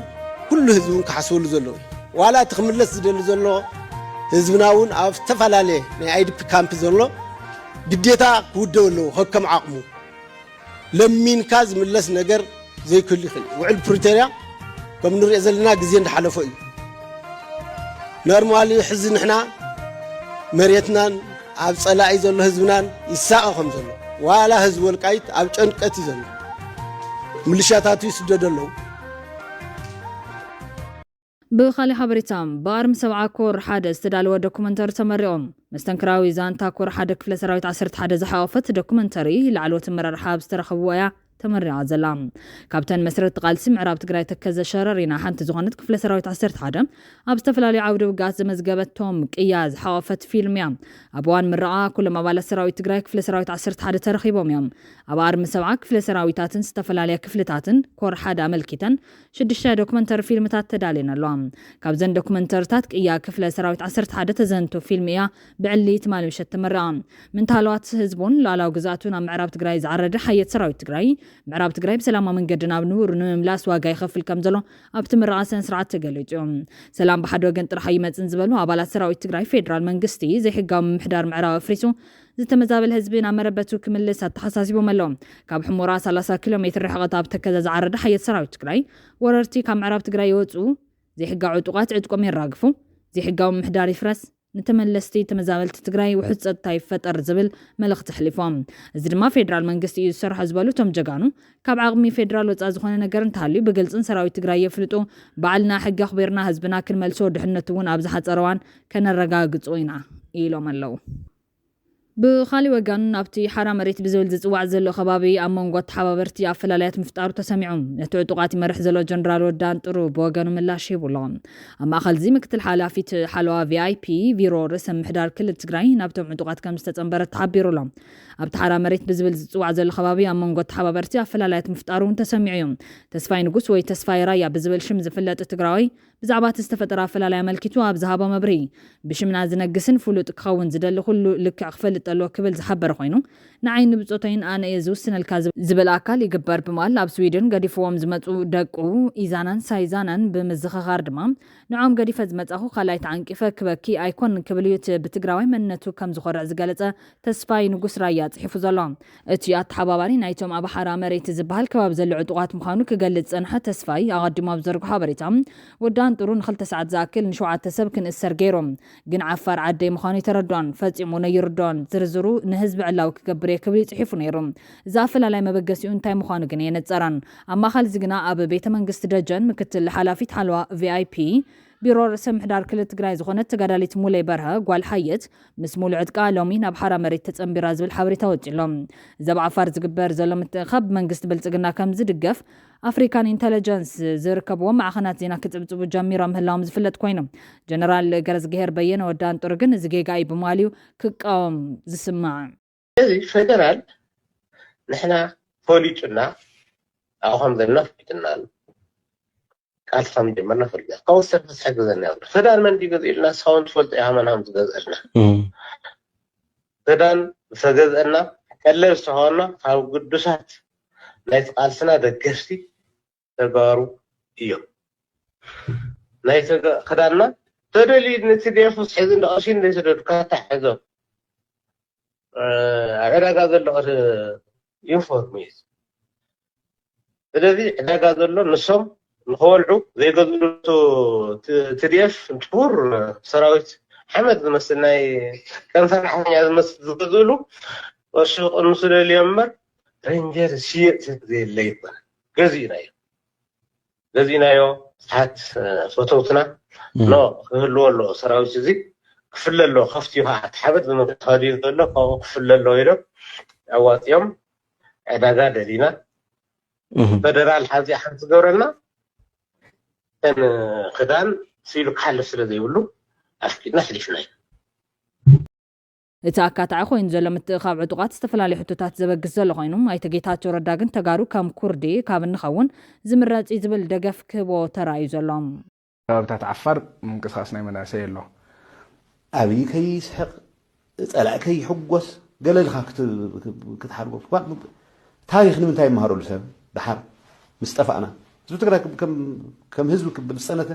ኩሉ ህዝቢ እውን ክሓስበሉ ዘለዎ እዩ። ዋላ እቲ ክምለስ ዝደሊ ዘሎ ህዝብና እውን ኣብ ዝተፈላለየ ናይ ኣይዲፒ ካምፕ ዘሎ ግዴታ ክውደብ ኣለዎ ከከም ዓቕሙ። ለሚንካ ዝምለስ ነገር ዘይክህሉ ይኽእል እዩ። ውዕል ፕሪቶርያ ከም ንሪኦ ዘለና ግዜ እንዳሓለፎ እዩ። ኖርማሊ ሕዚ ንሕና መሬትናን ኣብ ጸላኢ ዘሎ ህዝብናን ይሳቐ ከም ዘሎ፣ ዋላ ህዝቢ ወልቃይት ኣብ ጨንቀት እዩ ዘሎ። ምልሻታቱ ይስደዱ ኣለዉ። ብኻሊእ ሓበሬታ፣ ብኣርሚ ሰብዓ ኮር ሓደ ዝተዳለወ ዶኩመንተሪ ተመሪቑ። መስተንክራዊ ዛንታ ኮር ሓደ ክፍለ ሰራዊት ዓሰርተ ሓደ ዝሓቖፈት ዶኩመንተሪ ላዕለዎት ኣመራርሓ ኣብ ዝተረኸብዎ እያ ተመሪቓ ዘላ። ካብተን መስረቲ ቃልሲ ምዕራብ ትግራይ ተከዘ ሸረሪና ሓንቲ ዝኾነት ክፍለ ሰራዊት ዓሰርተ ሓደ ኣብ ዝተፈላለዩ ዓውደ ውግኣት ዘመዝገበቶም ቅያ ዝሓቆፈት ፊልም እያ። ኣብ እዋን ምረቓ ኩሎም ኣባላት ሰራዊት ትግራይ ክፍለ ሰራዊት ዓሰርተ ሓደ ተረኺቦም እዮም። ኣብ ኣርሚ ሰብዓ ክፍለ ሰራዊታትን ዝተፈላለያ ክፍልታትን ኮር ሓደ ኣመልኪተን ሽዱሽተ ዶክመንተሪ ፊልምታት ተዳልየን ኣለዋ። ካብዘን ዶክመንተሪታት ቅያ ክፍለ ሰራዊት ዓሰርተ ሓደ ተዘንቱ ፊልም እያ ብዕሊ ትማሊ ምሸት ተመረቓ። ምንታለዋት ህዝቡን ሉዓላዊ ግዝኣቱን ኣብ ምዕራብ ትግራይ ዝዓረደ ሓየት ሰራዊት ትግራይ፣ ምዕራብ ትግራይ ብሰላማዊ መንገዲ ናብ ንቡር ንምምላስ ዋጋ ይኸፍል ከም ዘሎ ኣብቲ ምረቓ ስነ ስርዓት ተገሊጹ እዩ። ሰላም ብሓደ ወገን ጥራሕ ኣይመጽን ዝበሉ ኣባላት ሰራዊት ትግራይ፣ ፌደራል መንግስቲ ዘይሕጋዊ ምምሕዳር ምዕራብ ኣፍሪሱ ዝተመዛበለ ህዝቢ ናብ መረበቱ ክምልስ ኣተሓሳሲቦም ኣለዉ። ካብ ሕሞራ ሰላሳ ኪሎ ሜትር ርሕቐት ኣብ ተከዘ ዝዓረደ ሓየት ሰራዊት ትግራይ፣ ወረርቲ ካብ ምዕራብ ትግራይ ይወፁ፣ ዘይሕጋዊ ዕጡቓት ዕጥቆም የራግፉ፣ ዘይሕጋዊ ምምሕዳር ይፍረስ፣ ንተመለስቲ ተመዛበልቲ ትግራይ ውሑስ ጸጥታ ይፈጠር ዝብል መልእኽቲ ኣሕሊፎም። እዚ ድማ ፌደራል መንግስቲ እዩ ዝሰርሖ ዝበሉ እቶም ጀጋኑ፣ ካብ ዓቕሚ ፌደራል ወጻኢ ዝኾነ ነገር እንተሃልዩ ብግልጽን ሰራዊት ትግራይ የፍልጡ፣ ባዕልና ሕጊ ኣኽቢርና ህዝብና ክንመልሶ፣ ድሕነቱ እውን ኣብ ዝሓጸረ እዋን ከነረጋግጾ ኢና ኢሎም ኣለዉ። ብኻሊእ ወገን፣ ኣብቲ ሓራ መሬት ብዝብል ዝጽዋዕ ዘሎ ከባቢ ኣብ መንጎ ተሓባበርቲ ኣፈላላያት ምፍጣሩ ተሰሚዑ። ነቲ ዕጡቓት ይመርሕ ዘሎ ጀነራል ወዳን ጥሩ ብወገኑ ምላሽ ሂቡ ኣሎ። ኣብ ማእኸል እዚ ምክትል ሓላፊት ሓለዋ ቪ ኣይ ፒ ቢሮ ርእሰ ምምሕዳር ክልል ትግራይ ናብቶም ዕጡቓት ከም ዝተጸንበረ ተሓቢሩ ኣሎ። ኣብቲ ሓራ መሬት ብዝብል ዝጽዋዕ ዘሎ ከባቢ ኣብ መንጎ ተሓባበርቲ ኣፈላላያት ምፍጣሩ እውን ተሰሚዑ እዩ። ተስፋይ ንጉስ ወይ ተስፋይ ራያ ብዝብል ሽም ዝፍለጥ ትግራዋይ ብዛዕባ እቲ ዝተፈጠረ ኣፈላላይ ኣመልኪቱ ኣብ ዝሃቦ መብርሂ፣ ብሽምና ዝነግስን ፍሉጥ ክኸውን ዝደሊ ኩሉ ልክዕ ክፈልጥ ኣለዎ ክብል ዝሓበረ ኮይኑ፣ ንዓይን ንብጾተይን ኣነ እየ ዝውስነልካ ዝብ-፣ ዝብል ኣካል ይግበር ብምባል ኣብ ስዊድን ገዲፍዎም ዝመጹ ደቁ ኢዛናን ሳይዛናን ብምዝኽኻር ድማ፣ ንዖም ገዲፈ ዝመጻኹ ካልኣይ ተዓንቂፈ ክበኪ ኣይኮን ክብል እዩ እቲ ብትግራዋይ መንነቱ ከም ዝኾርዕ ዝገለጸ ተስፋይ ንጉስ ራያ ጽሒፉ ዘሎ። እቲ ኣተሓባባሪ ናይቶም ኣብ ሓራ መሬት ዝበሃል ከባቢ ዘሎ ዕጡቓት ምዃኑ ክገልጽ ዝጸንሐ ተስፋይ፣ ኣቐዲሙ ኣብ ዘርግሖ ሓበሬታ፣ ወዳን ጥሩ ንኽልተ ሰዓት ዝኣክል ንሸውዓተ ሰብ ክንእሰር ገይሩ። ግን ዓፋር ዓደይ ምዃኑ ኣይተረድኦን። ፈጺሙ ነይርድኦን። ዝርዝሩ ንህዝቢ ዕላዊ ክገብር እየ ክብል እዩ ጽሒፉ ነይሩ። እዚ ኣፈላላይ መበገሲኡ እንታይ ምዃኑ ግን ኣየነጸረን። ኣብ ማእከል እዚ ግና ኣብ ቤተ መንግስቲ ደጀን ምክትል ሓላፊት ሓለዋ ቪ ኣይ ፒ ቢሮ ርእሰ ምምሕዳር ክልል ትግራይ ዝኾነት ተጋዳሊት ሙለይ በርሀ ጓል ሓየት ምስ ሙሉእ ዕጥቃ ሎሚ ናብ ሓራ መሬት ተጸንቢራ ዝብል ሓበሬታ ወጺኡ ኣሎ። እዚ ኣብ ዓፋር ዝግበር ዘሎ ምትእኻብ ብመንግስቲ ብልጽግና ከም ዝድገፍ ኣፍሪካን ኢንተለጀንስ ዝርከብዎም ማዕኸናት ዜና ክጽብጽቡ ጀሚሮም ምህላዎም ዝፍለጥ ኮይኑ፣ ጀነራል ገረዝግሄር በየነ ወዳን ጥሩ ግን እዚ ጌጋ እዩ ብምባል እዩ ክቃወም ዝስማዕ። እዚ ፌደራል ንሕና ፈሊጡና ኣብኡ ከም ዘለና ፈሊጡና ኣሎ። ቃልሲ ከም ጀመርና ፈሊጡ ካብኡ ዝተረፈ ዝሕግዘና የብሉ። ፌደራል መን ድዩ ገዚኡልና? ንስኻ እውን ትፈልጦ ኢኻ መን ከም ዝገዝአልና። ፌደራል ዝተገዝአና ቀለብ ዝተኸበና ካብ ግዱሳት ናይቲ ቃልስና ደገፍቲ ተጋሩ እዮም። ናይ ተጋ- ክዳንና ተደልዩ ንቲ ዴፉስ ሕዚ እንደ ቀሺ እንደይሰደዱ ካታ ሕዞም ኣብ ዕዳጋ ዘሎ ዩኒፎርም እዩ። ስለዚ ዕዳጋ ዘሎ ንሶም ንኸወልዑ ዘይገዝሉ ትዲኤፍ ክቡር ሰራዊት ሓመድ ዝመስል ናይ ቀን ሰራሕተኛ ዝመስል ዝገዝእሉ ቅርሺ ክቕንሱ ደልዮም እምበር ሬንጀር ዝሽየጥ ሰብ ዘየለ ይኮነ። ገዚእናዮ ገዚእናዮ ሰሓት ፈተውትና ኖ ክህልዎ ኣለዎ ሰራዊት እዚ ክፍለ ኣለዎ ከፍትዩ ከዓ እቲ ሓመድ ዝመተኸድዩ ዘሎ ካብኡ ክፍለ ኣለዎ ኢሎም ኣዋፂኦም ዕዳጋ ደሊና ፈደራል ሓዚ ሓንቲ ዝገብረና እተን ክዳን ስኢሉ ክሓልፍ ስለ ዘይብሉ ኣፍቂድና ኣሕሊፍናዮ። እቲ ኣካታዒ ኮይኑ ዘሎ ምትእኻብ ዕጡቓት ዝተፈላለዩ ሕቶታት ዘበግስ ዘሎ ኮይኑ ኣይተ ጌታቸው ረዳ ግን ተጋሩ ከም ኩርዲ ካብ እንኸውን ዝምረፅ እዩ ዝብል ደገፍ ክህቦ ተራእዩ ዘሎ። ከባብታት ዓፋር ምንቅስቃስ ናይ መናእሰይ ኣሎ። ኣብይ ከይስሕቕ ጸላኢ ከይሕጎስ ገለ ኢልካ ክትሓርጎ ታሪኽ ንምንታይ ይመሃረሉ ሰብ ደሓር ምስ ጠፋእና ህዝቢ ትግራይ ከም ህዝቢ ክብል ዝፀነተ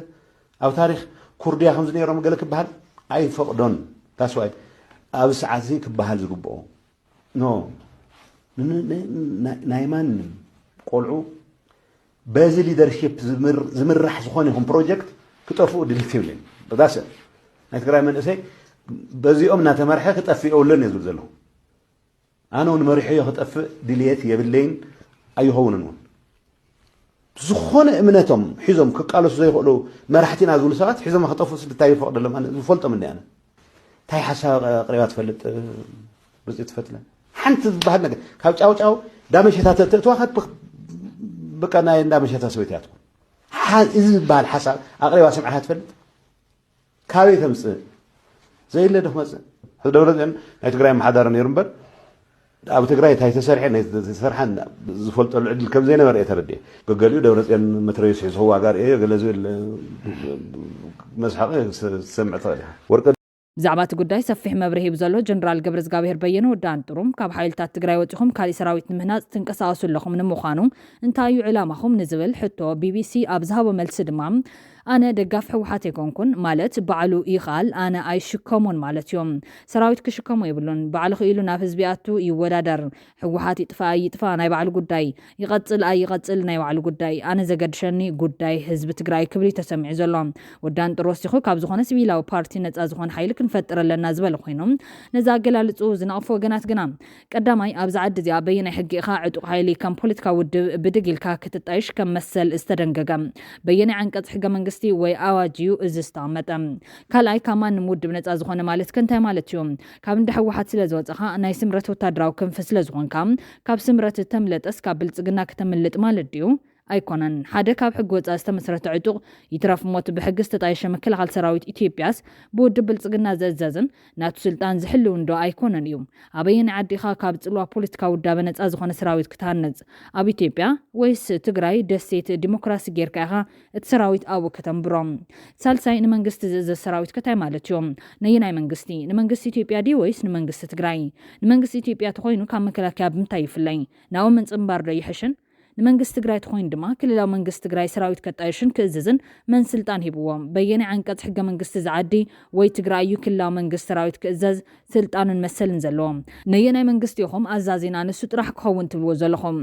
ኣብ ታሪኽ ኩርድያ ከምዚ ነይሮም ገለ ክበሃል ኣይፈቕዶን ታስዋይ ኣብ ሰዓት እዚ ክበሃል ዝግብኦ ኖ ናይ ማንም ቆልዑ በዚ leadership ዝምራሕ ዝኾነ ይኹን project ክጠፍኡ ድልት ይብለኝ ዳስ ናይ ትግራይ መንእሰይ በዚኦም እናተመርሐ ክጠፍእ የብሉን እየ ዝብል ዘለኹ ኣነ እውን መሪሐዮ ክጠፍእ ድልየት የብለይን ኣይኸውንን እውን ዝኾነ እምነቶም ሒዞም ክቃለሱ ዘይኽእሉ መራሕቲ ኢና ዝብሉ ሰባት ሒዞም ክጠፍኡ ስልታይ ይፈቕደሎም ኣነ ዝፈልጦም እንዲ ኣነ እንታይ ሓሳብ ኣቕሪባ ትፈልጥ ርፅዩ ትፈትለ ሓንቲ ዝበሃል ነገር ካብ ጫውጫው እንዳመሸታ ተእትዋ ከት በቃ ናይ እንዳመሸታ ሰበይቲ እያ ትኾን። ሓ- እዚ ዝበሃል ሓሳብ ኣቕሪባ ሰምዓኻ ትፈልጥ? ካበይ ተምፅእ? ዘየለ ዶ ክመፅእ? ደብረፅዮን ናይ ትግራይ ኣመሓዳሪ ነይሩ እምበር ኣብ ትግራይ እንታይ ተሰርሐ ናይ ተሰርሓን ዝፈልጠሉ ዕድል ከም ዘይነበረ እየ ተረዲኤ። ገገሊኡ ደብረፅዮን መትረየስ ሒዝኹ ዋጋ ርእየ ገለ ዝብል መስሓቂ ዝሰምዕ ትኽእል ኢኻ። ወርቂ ብዛዕባ እቲ ጉዳይ ሰፊሕ መብርሂ ሂቡ ዘሎ ጀነራል ገብረዝጋብሄር በየነ ወዲ ኣንጥሩም፣ ካብ ሓይልታት ትግራይ ወፂኹም ካሊእ ሰራዊት ንምህናፅ ትንቀሳቐሱ ኣለኹም፣ ንምዃኑ እንታይ እዩ ዕላማኹም ንዝብል ሕቶ ቢቢሲ ኣብ ዝሃቦ መልሲ ድማ ኣነ ደጋፊ ህወሓት ኣይኮንኩን፣ ማለት ባዕሉ ይኽኣል ኣነ ኣይሽከሞን ማለት እዩ። ሰራዊት ክሽከሞ የብሉን፣ ባዕሉ ክኢሉ ናብ ህዝቢ ኣቱ ይወዳደር። ህወሓት ይጥፋእ ኣይጥፋእ ናይ ባዕሉ ጉዳይ፣ ይቐፅል ኣይቐፅል ናይ ባዕሉ ጉዳይ፣ ኣነ ዘገድሸኒ ጉዳይ ህዝቢ ትግራይ ክብል እዩ ተሰሚዑ ዘሎ። ወዲ ኣንጥር ወሲኹ ካብ ዝኾነ ሲቪላዊ ፓርቲ ነፃ ዝኾነ ሓይሊ ክንፈጥር ኣለና ዝበለ ኮይኑ፣ ነዚ ኣገላልፅኡ ዝነቕፉ ወገናት ግና ቀዳማይ ኣብዚ ዓዲ እዚኣ በየናይ ሕጊ ኢኻ ዕጡቕ ሓይሊ ከም ፖለቲካዊ ውድብ ብድግ ኢልካ ክትጣይሽ ከም መሰል ዝተደንገገ? በየናይ ዓንቀፅ ሕገ መንግስቲ ወይ ኣዋጅ እዩ እዚ ዝተቐመጠ? ካልኣይ ካብ ማንም ውድብ ነፃ ዝኾነ ማለት ከ እንታይ ማለት እዩ? ካብ እንዳ ህወሓት ስለ ዝወፀኻ ናይ ስምረት ወታደራዊ ክንፊ ስለ ዝኾንካ ካብ ስምረት ተምለጠስ ካብ ብልፅግና ከተምልጥ ማለት ድዩ? ኣይኮነን። ሓደ ካብ ሕጊ ወፃኢ ዝተመስረተ ዕጡቕ ይትረፍ ሞት ብሕጊ ዝተጣየሸ መከላኸሊ ሰራዊት ኢትዮጵያስ ብውድብ ብልፅግና ዝእዘዝን ናቱ ስልጣን ዝሕልውን ዶ ኣይኮነን እዩ? ኣበየናይ ዓዲ ኢኻ ካብ ፅልዋ ፖለቲካዊ ውዳበ ነፃ ዝኾነ ሰራዊት ክትሃንፅ? ኣብ ኢትዮጵያ ወይስ ትግራይ ደሴት ዲሞክራሲ ጌርካ ኢኻ እቲ ሰራዊት ኣብኡ ከተንብሮ? ሳልሳይ ንመንግስቲ ዝእዘዝ ሰራዊት ከ እንታይ ማለት እዩ? ነየናይ መንግስቲ? ንመንግስቲ ኢትዮጵያ ድዩ ወይስ ንመንግስቲ ትግራይ? ንመንግስቲ ኢትዮጵያ ተኾይኑ ካብ መከላከያ ብምንታይ ይፍለይ? ናብኡ ምንፅንባር ዶ ይሕሽን? ንመንግስቲ ትግራይ ተኾይኑ ድማ ክልላዊ መንግስቲ ትግራይ ሰራዊት ከጣይሽን ክእዝዝን መን ስልጣን ሂብዎ? በየናይ ዓንቀፅ ሕገ መንግስቲ እዚ ዓዲ ወይ ትግራይ እዩ ክልላዊ መንግስቲ ሰራዊት ክእዘዝ ስልጣንን መሰልን ዘለዎ? ነየናይ መንግስቲ ኢኹም ኣዛዚና ንሱ ጥራሕ ክኸውን ትብልዎ ዘለኹም?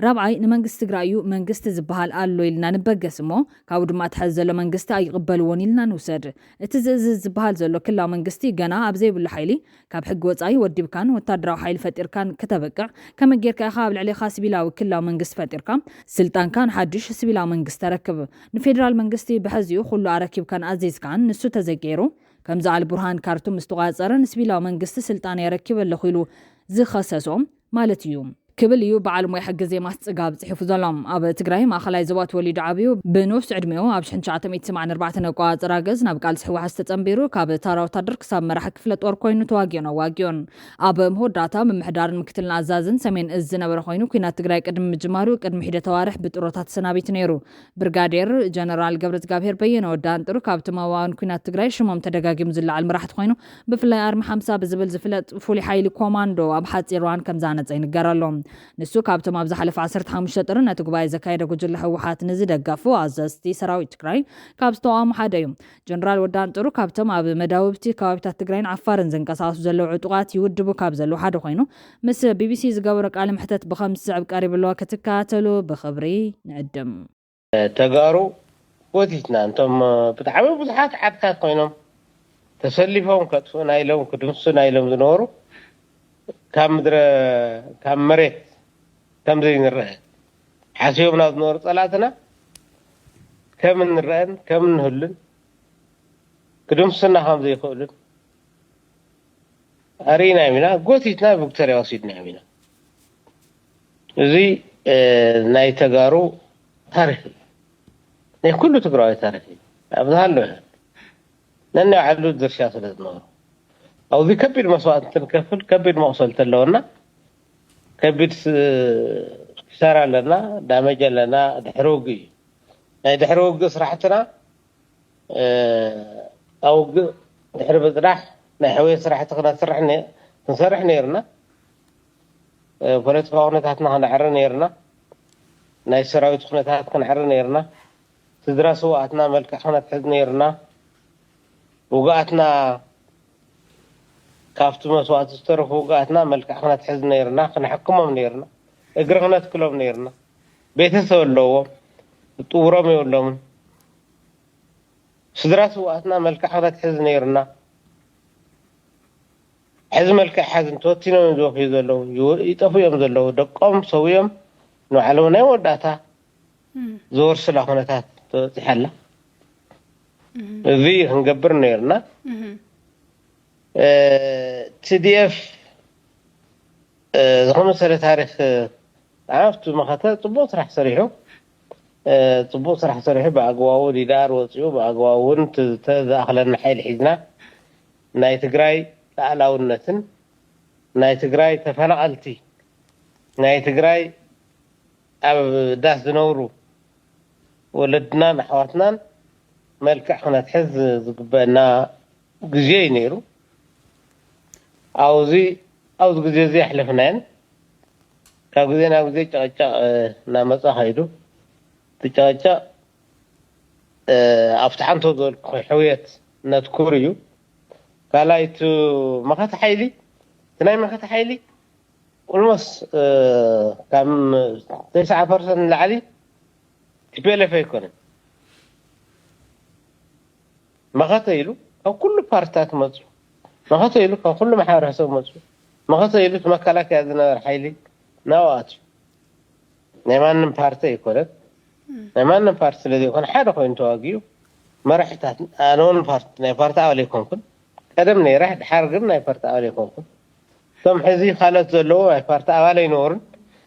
ራብዓይ ንመንግስቲ ትግራይ እዩ መንግስቲ ዝበሃል ኣሎ ኢልና ንበገስ እሞ ካብኡ ድማ እቲ ሐዚ ዘሎ መንግስቲ ኣይቕበልዎን ኢልና ንውሰድ። እቲ ዝእዝዝ ዝበሃል ዘሎ ክልላዊ መንግስቲ ገና ኣብ ዘይብሉ ሓይሊ ካብ ሕጊ ወፃኢ ወዲብካን ወታደራዊ ሓይሊ ፈጢርካን ክተበቅዕ ከመይ ጌርካ ኢኻ ኣብ ልዕሌኻ ስቢላዊ ክልላዊ መንግስቲ ፈጢርካ ስልጣንካ ንሓድሽ ስቢላዊ መንግስቲ ተረክብ? ንፌደራል መንግስቲ ብሐዚኡ ኩሉ ኣረኪብካን ኣዚዝካን ንሱ ተዘይገይሩ ከምዚ ኣል ቡርሃን ካርቱም ምስ ተቋፀረ ንስቢላዊ መንግስቲ ስልጣን የረኪብ ኣለኹ ኢሉ ዝኸሰሶ ማለት እዩ ክብል እዩ በዓል ሞያ ሕጊ ዜማስ ፅጋብ ፅሒፉ ዘሎ። ኣብ ትግራይ ማእኸላይ ዞባ ተወሊዱ ዓብዩ ብንኡስ ዕድሚኡ ኣብ ሽሕን ትሽዓተ ሚእቲ ሰማንያን ኣርባዕተን ኣቆፃፅራ ገዝ ናብ ቃልሲ ህወሓት ዝተፀንቢሩ ካብ ታራ ወታደር ክሳብ መራሒ ክፍለ ጦር ኮይኑ ተዋጊኦን ኣዋጊኦን። ኣብ መወዳእታ ምምሕዳርን ምክትልን ኣዛዝን ሰሜን እዝ ዝነበረ ኮይኑ ኩናት ትግራይ ቅድሚ ምጅማሩ ቅድሚ ሒደተ ኣዋርሕ ብጥሮታ ተሰናቢቱ ነይሩ። ብርጋዴር ጀነራል ገብረዝጋብሄር በየነ ወዲ ኣንጥሩ ካብቶም ኣብ እዋን ኩናት ትግራይ ሽሞም ተደጋጊሙ ዝለዓል መራሕቲ ኮይኑ ብፍላይ ኣርሚ ሓምሳ ብዝብል ዝፍለጥ ፍሉይ ሓይሊ ኮማንዶ ኣብ ሓፂር እዋን ከም ዝሃነፀ ይንገረሉ። ንሱ ካብቶም ኣብ ዝሓለፈ ዓሰርተ ሓሙሽተ ጥሪ ነቲ ጉባኤ ዘካየደ ጉጅለ ህወሓት ንዝደገፉ ኣዘዝቲ ሰራዊት ትግራይ ካብ ዝተቃወሙ ሓደ እዩ። ጀነራል ወዲ ኣንጥሩ ካብቶም ኣብ መዳውብቲ ከባቢታት ትግራይን ዓፋርን ዝንቀሳቀሱ ዘለዉ ዕጡቃት ይውድቡ ካብ ዘለዉ ሓደ ኮይኑ ምስ ቢቢሲ ዝገበሮ ቃለ መሕተት ብከምዚ ዝስዕብ ቀሪብሎ ክትከታተሉ ብክብሪ ንዕድም። ተጋሩ ጎቲትና እንቶም ብጣዕሚ ብዙሓት ዓድታት ኮይኖም ተሰሊፎም ከጥፍኡና ኢሎም ክድምስሱና ኢሎም ዝነበሩ ካብ ምድረ ካብ መሬት ከም ዘይንረአ ሓሲቦምና ዝነበሩ ፀላእትና ከም እንረአን ከም እንህሉን ክድምስሱና ከም ዘይኽእሉን ኣርኢናዮም ኢና፣ ጎቲትና ቪክቶርያ ወሲድናዮም ኢና። እዚ ናይ ተጋሩ ታሪክ እዩ። ናይ ኩሉ ትግራዋይ ታሪክ እዩ። ኣብ ዝሃለወ ነናይ ባዕሉ ድርሻ ስለ ዝነበሮ ኣብዚ ከቢድ መስዋእቲ እንትንከፍል ከቢድ መቁሰልቲ ኣለወና፣ ከቢድ ክሳራ ኣለና፣ ዳመጅ ኣለና። ድሕሪ ውግእ እዩ ናይ ድሕሪ ውግእ ስራሕትና ኣብ ውግእ ድሕሪ ምፅናሕ ናይ ሕውየት ስራሕቲ ክነስርሕ ክንሰርሕ ነይርና። ፖለቲካዊ ኩነታትና ክነዕሪ ነይርና። ናይ ሰራዊት ኩነታት ክንዕሪ ነይርና። ስድራ ስውኣትና መልክዕ ክነትሕዝ ነይርና። ውግኣትና ካብቲ መስዋእቲ ዝተረፉ ውግኣትና መልክዕ ክነትሕዝ ነይርና። ክነሕክሞም ነይርና። እግሪ ክነትክሎም ነይርና። ቤተሰብ ኣለዎም። ዝጥውሮም የብሎምን። ስድራ ስውኣትና መልክዕ ክነትሕዝ ነይርና። ሕዚ መልክዕ ሓዚ እንተወቲኖም እዮም ዝወፍዩ ዘለዉ፣ ይጠፉ እዮም ዘለዉ። ደቆም ሰውዮም ንባዕሎም ናይ መወዳእታ ዝወርስላ ኩነታት ተበፂሓ ኣላ። እዚ ክንገብር ነይርና። ቲዲኤፍ ዝኸመሰለ ታሪክ ኣብቲ መኸተ ጽቡቕ ስራሕ ሰሪሑ፣ ጽቡቕ ስራሕ ሰሪሑ፣ ብኣግባቡ ዲዳር ወፂኡ፣ ብኣግባቡ እውን ዝተዘኣኽለና ሓይሊ ሒዝና ናይ ትግራይ ላኣላውነትን ናይ ትግራይ ተፈናቐልቲ፣ ናይ ትግራይ ኣብ ዳስ ዝነብሩ ወለድናን ኣሕዋትናን መልክዕ ክነትሕዝ ዝግበአና ግዜ እዩ ነይሩ። ኣብዚ ኣብዚ ግዜ እዚ ኣሕለፍናየን። ካብ ግዜ ናብ ግዜ ጨቕጨቕ እናመፃ ከይዱ። እቲ ጨቕጨቕ ኣብቲ ሓንቶ ዝበልኩ ሕውየት ነትኩር እዩ። ካልኣይ እቲ መኸተ ሓይሊ እቲ ናይ መኸተ ሓይሊ ኦልሞስ ካብ ተስዓ ፐርሰንት ንላዕሊ ቲፒኤልኤፍ ኣይኮነን። መኸተ ኢሉ ካብ ኩሉ ፓርትታት መፁ። መኸተ ኢሉ ካብ ኩሉ ማሕበረሰብ መፁ። መኸተ ኢሉ እቲ መከላከያ ዝነበረ ሓይሊ ናብኡ ኣትዩ። ናይ ማንም ፓርቲ ኣይኮነን። ናይ ማንም ፓርቲ ስለ ዘይኮነ ሓደ ኮይኑ ተዋጊኡ መራሒታት ኣነውን ፓርቲ ናይ ፓርቲ ኣባል ኣይኮንኩን። ቀደም ነይረ፣ ድሓር ግን ናይ ፓርቲ ኣባል ኣይኮንኩን። እቶም ሕዚ ካልኦት ዘለዉ ናይ ፓርቲ ኣባል ኣይነበሩን።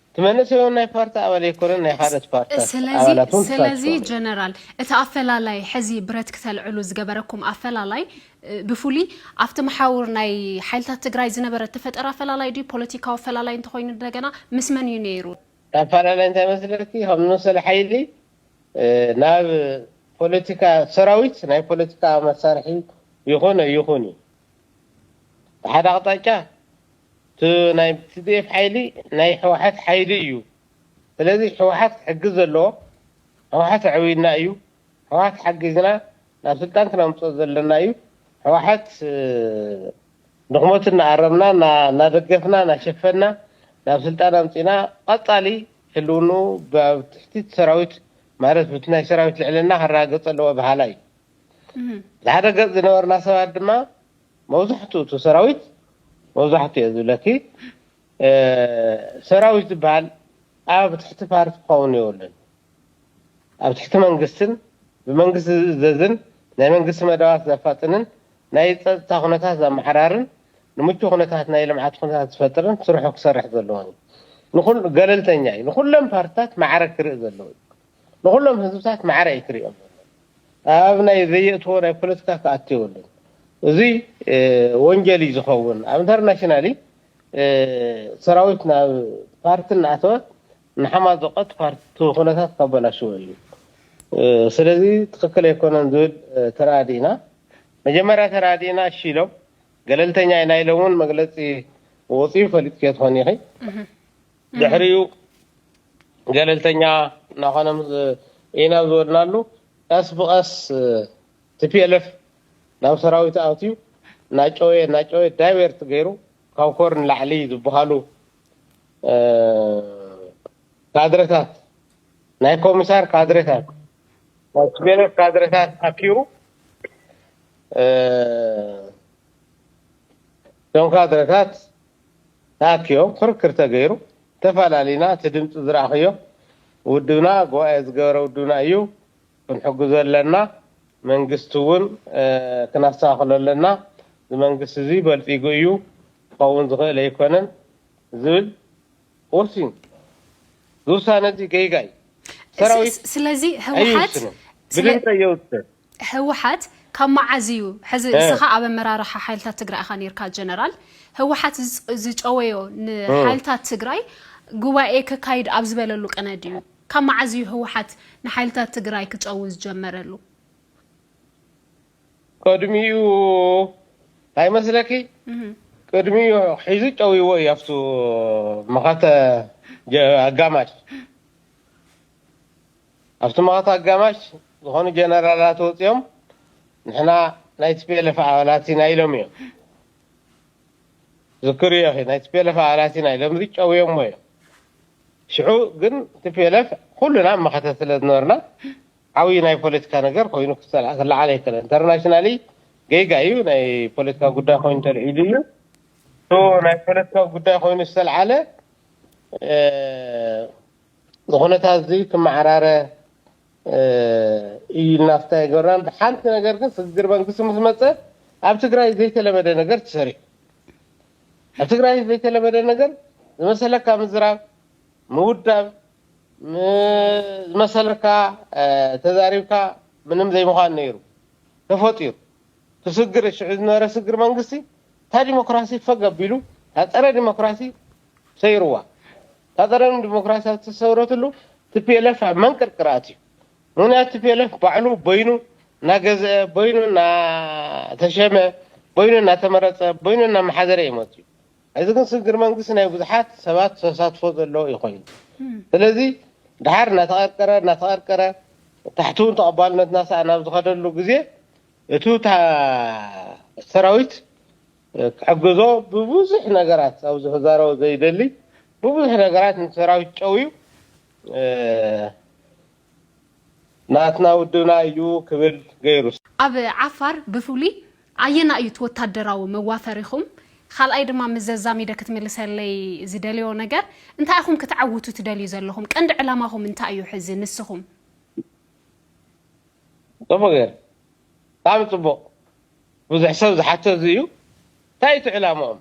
እቲ መንእሰይ እውን ናይ ፓርቲ ኣባል ኣይኮነን፣ ናይ ካልኦት ፓርትታት ስለዚ ኣባላት እውን ስለዚ ተሳትፎም። ጀነራል እቲ ኣፈላላይ ሕዚ ብረት ክተልዕሉ ዝገበረኩም ኣፈላላይ ብፍሉይ ኣብቲ መሓውር ናይ ሓይልታት ትግራይ ዝነበረ ተፈጠረ ኣፈላላይ ድዩ ፖለቲካዊ ኣፈላላይ እንተኮይኑ እንደገና ምስ መን እዩ ነይሩ? ኣፈላላይ እንታይ መስለኪ ከም ዝመሰለ ሓይሊ ናብ ፖለቲካ ሰራዊት ናይ ፖለቲካ መሳርሒ ይኾን ኣይኹን እዩ። ብሓደ ኣቕጣጫ እቲ ናይ ቲዲኤፍ ሓይሊ ናይ ህወሓት ሓይሊ እዩ። ስለዚ ህወሓት ክሕግዝ ዘለዎ ህወሓት ኣዕብዩና እዩ። ህወሓት ሓጊዝና ናብ ስልጣን ክነምፅኦ ዘለና እዩ። ህወሓት ድኽመቱ እናኣረምና እናደገፍና እናሸፈና ናብ ስልጣን ኣምፂና ቀፃሊ ህልውኑ ኣብ ትሕቲ ሰራዊት ማለት ብቲ ናይ ሰራዊት ልዕልና ክረጋገፅ ኣለዎ በሃላይ እዩ። ዝሓደ ገፅ ዝነበርና ሰባት ድማ መብዛሕትኡ እቲ ሰራዊት መብዛሕትኡ እየ ዝብለኪ ሰራዊት ዝበሃል ኣብ ትሕቲ ፓርቲ ክኸውን የብሉን። ኣብ ትሕቲ መንግስትን ብመንግስቲ ዝእዘዝን ናይ መንግስቲ መደባት ዘፋጥንን ናይ ፀጥታ ኩነታት ዘመሓራርን ንምቹ ኩነታት ናይ ልምዓት ኩነታት ዝፈጥርን ስርሑ ክሰርሕ ዘለዎን እዩ። ንኹል ገለልተኛ እዩ። ንኹሎም ፓርትታት ማዕረ ክርኢ ዘለዎ እዩ። ንኹሎም ህዝብታት ማዕረ እዩ ክርእዮም ዘሎ። ኣብ ናይ ዘየእትዎ ናይ ፖለቲካ ክኣቱ የብሉን። እዚ ወንጀል እዩ ዝኸውን። ኣብ ኢንተርናሽናሊ ሰራዊት ናብ ፓርቲ እናኣተወ ንሓማዞ ቀት ፓርቲ ኩነታት ካበላሽዎ እዩ። ስለዚ ትኽክል ኣይኮነን ዝብል ተራዲእና መጀመርያ ተራዲእና እሺ ኢሎም ገለልተኛ ኢና ኢሎም እውን መግለፂ ወፂኡ ፈሊጥክዮ ትኾኒ ኢኺ። ድሕሪኡ ገለልተኛ እናኾነ ኢና ዝበልናሉ ቀስ ብቐስ ቲፒኤልኤፍ ናብ ሰራዊት ኣትዩ እናጨወየ እናጨወየ ዳይቨርት ገይሩ ካብ ኮር ንላዕሊ ዝበሃሉ ካድረታት ናይ ኮሚሳር ካድረታት ናይ ቲፒኤልኤፍ ካድረታት ኣኪቡ እቶም ካድረታት ተኣኪቦም ክርክር ተገይሩ ተፈላለና። እቲ ድምፂ ዝረኣኽዮ ውድብና ጉባኤ ዝገበረ ውድብና እዩ። ክንሕግዞ ኣለና። መንግስቲ እውን ክነስተኻኽሎ ኣለና። እዚ መንግስቲ እዚ በልፂጉ እዩ ክኸውን ዝኽእል ኣይኮነን ዝብል ወሲኑ። እዚ ውሳነ እዚ ገይጋ እዩ። ሰራዊት ስለዚ ህወሓት ኣይውስንን። ብድምፂ ኣይውስን። ህወሓት ካብ መዓዝ እዩ ሕዚ ንስኻ ኣብ ኣመራርሓ ሓይልታት ትግራይ ኢኻ ነርካ ጀነራል ህወሓት ዝጨወዮ ንሓይልታት ትግራይ ጉባኤ ከካይድ ኣብ ዝበለሉ ቅነ ድዩ? ካብ መዓዝ እዩ ህወሓት ንሓይልታት ትግራይ ክጨዊ ዝጀመረሉ? ቅድሚኡ እንታይ መስለኪ ቅድሚኡ ሒዙ ጨዊዎ እዩ ኣብቱ መኸተ ኣጋማሽ ኣብቲ መኸተ ኣጋማሽ ዝኾኑ ጀነራላት ወፂኦም ንሕና ናይ ቲፒኤልኤፍ ኣባላት ኢና ኢሎም እዮም ዝክርዮ ኢኺ ናይ ቲፒኤልኤፍ ኣባላት ኢና ኢሎም እዚ ጨውዮሞ እዮም ሽዑ ግን ቲፒኤልኤፍ ኩሉና ኣብ መኸተ ስለ ዝነበርና ዓብዪ ናይ ፖለቲካ ነገር ኮይኑ ክሰላ- ክለዓል ኣይከለን ኢንተርናሽናሊ ገይጋ እዩ ናይ ፖለቲካ ጉዳይ ኮይኑ ተልዒሉ እዩ ሶ ናይ ፖለቲካ ጉዳይ ኮይኑ ዝተልዓለ እ፣ ንኩነታት እዚ ክመዓራረ እዩ ኢልና ፍታ ኣይገበርናን። ሓንቲ ነገር ግን ስግግር መንግስቲ ምስ መፀ ኣብ ትግራይ ዘይተለመደ ነገር ተሰሪሑ። ኣብ ትግራይ ዘይተለመደ ነገር ዝመሰለካ ምዝራብ፣ ምውዳብ፣ ም-፣ ዝመሰለካ፣ እ፣ ተዛሪብካ ምንም ዘይምዃን ነይሩ ተፈጢሩ። እቲ ስግር፣ ሽዑ ዝነበረ ስግር መንግስቲ፣ እታ ዲሞክራሲ ፈግ ኣቢሉ፣ እታ ጸረ ዲሞክራሲ ሰይርዋ። እታ ጸረ ዲሞክራሲ ኣብ ዝተሰውረትሉ፣ ቲ ፒ ኤል ኤፍ ኣብ መንቅርቅር ኣትዩ። ምኽንያቱ፣ ቲ ፒ ኤል ኤፍ ባዕሉ በይኑ እናገዝአ፣ በይኑ እናተሸመ፣ በይኑ እናተመረጸ፣ በይኑ እናመሓደረ እዩ መፅዩ። እዚ ግን ስግር መንግስቲ ናይ ብዙሓት ሰባት ተሳትፎ ዘለዎ እዩ ኮይኑ። እም። ስለዚ፣ ድሓር እናተቐርቀረ፣ እናተቐርቀረ፣ ታሕቲ እውን ተቐባልነትና ሰኣን ኣብ ዝኸደሉ ግዜ፣ እቱ እታ ሰራዊት ክሕግዞ ብብዙሕ ነገራት፣ ኣብዚ ክዛረቦ ዘይደሊ፣ ብብዙሕ ነገራት ንሰራዊት ጨውዩ፣ እ፣ ናትና ውድብና እዩ ክብል ገይሩ። ኣብ ዓፋር ብፍሉይ ኣየና እዩ እቲ ወታደራዊ መዋፈሪኹም? ካልኣይ ድማ፣ ምስ ዘዛሚደ ክትምልሰለይ ዝደልዮ ነገር፣ እንታይ ኢኹም ክትዓውቱ ትደልዩ ዘለኹም? ቀንዲ ዕላማኹም እንታይ እዩ ሕዚ ንስኹም? ጽቡቕ ገይሩ። ብጣዕሚ ጽቡቕ። ብዙሕ ሰብ ዝሓቶ እዚ እዩ። እንታይ እዩ እቲ ዕላምኦም?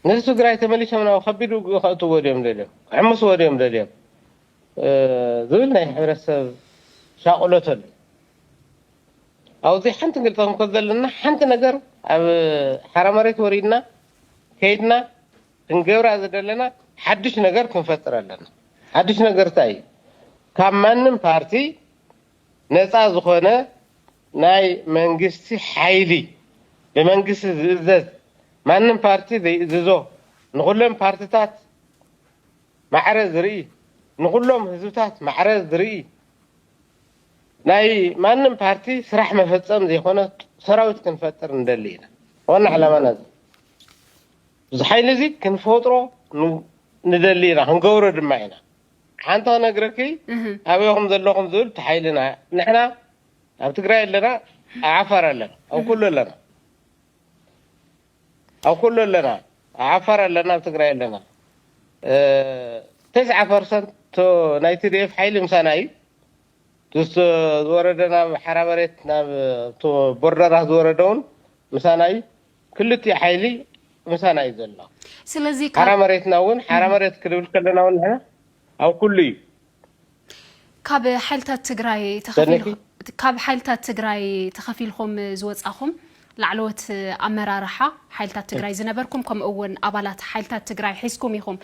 ነዚ ትግራይ ተመሊሶም ናብ ከቢድ ውግእ ከእትዎ ድዮም ደልዮም? ክሕምስዎ ድዮም ደልዮም? እ፣ ዝብል ናይ ሕብረተሰብ ሻቕሎት ኣሎ። ኣብዚ ሓንቲ ግልፂ ክንኮን ዘለና፣ ሓንቲ ነገር ኣብ ሓራ መሬት ወሪድና ከይድና ክንገብራ ዝደለና ሓድሽ ነገር ክንፈጥር ኣለና። ሓድሽ ነገር እንታይ እዩ? ካብ ማንም ፓርቲ ነፃ ዝኾነ ናይ መንግስቲ ሓይሊ፣ ብመንግስቲ ዝእዘዝ፣ ማንም ፓርቲ ዘይእዝዞ፣ ንኹለን ፓርትታት ማዕረ ዝርኢ፣ ንኹሎም ህዝብታት ማዕረ ዝርኢ፣ ናይ ማንም ፓርቲ ስራሕ መፈጸም ዘይኮነ ሰራዊት ክንፈጥር ንደሊ ኢና። ዋና ዕላማና እዚ። እዚ ሓይሊ እዚ ክንፈጥሮ ን-፣ ንደሊ ኢና፣ ክንገብሮ ድማ ኢና። ሓንቲ ክነግረኪ፣ እህ። ኣበይኹም ዘለኹም ዝብል እቲ ሓይልና። ንሕና ኣብ ትግራይ ኣለና፣ ኣብ ዓፋር ኣለና፣ ኣብ ኩሉ ኣለና። ኣብ ኩሉ ኣለና። ኣብ ዓፋር ኣለና፣ ኣብ ትግራይ ኣለና። እ፣ ተስዓ ፐርሰንት ናይ ቲ ዲ ኤፍ ሓይሊ ምሳና እዩ። እቲ ዝወረደ ናብ ሓራ መሬት፣ ናብ እቲ ቦርደራት ዝወረደ እውን ምሳና እዩ። ክልቲኡ ሓይሊ ምሳና እዩ ዘሎ። ስለዚ ካብ ሓራ መሬትና እውን፣ ሓራ መሬት ክንብል ከለና እውን ንሕና ኣብ ኩሉ እዩ። ካብ ሓይልታት ትግራይ ተኸፊል-፣ ሰነኪ? ካብ ሓይልታት ትግራይ ተኸፊልኩም ዝወጻኹም ላዕለዎት ኣመራርሓ ሓይልታት ትግራይ ዝነበርኩም፣ ከምኡ እውን ኣባላት ሓይልታት ትግራይ ሒዝኩም ኢኹም።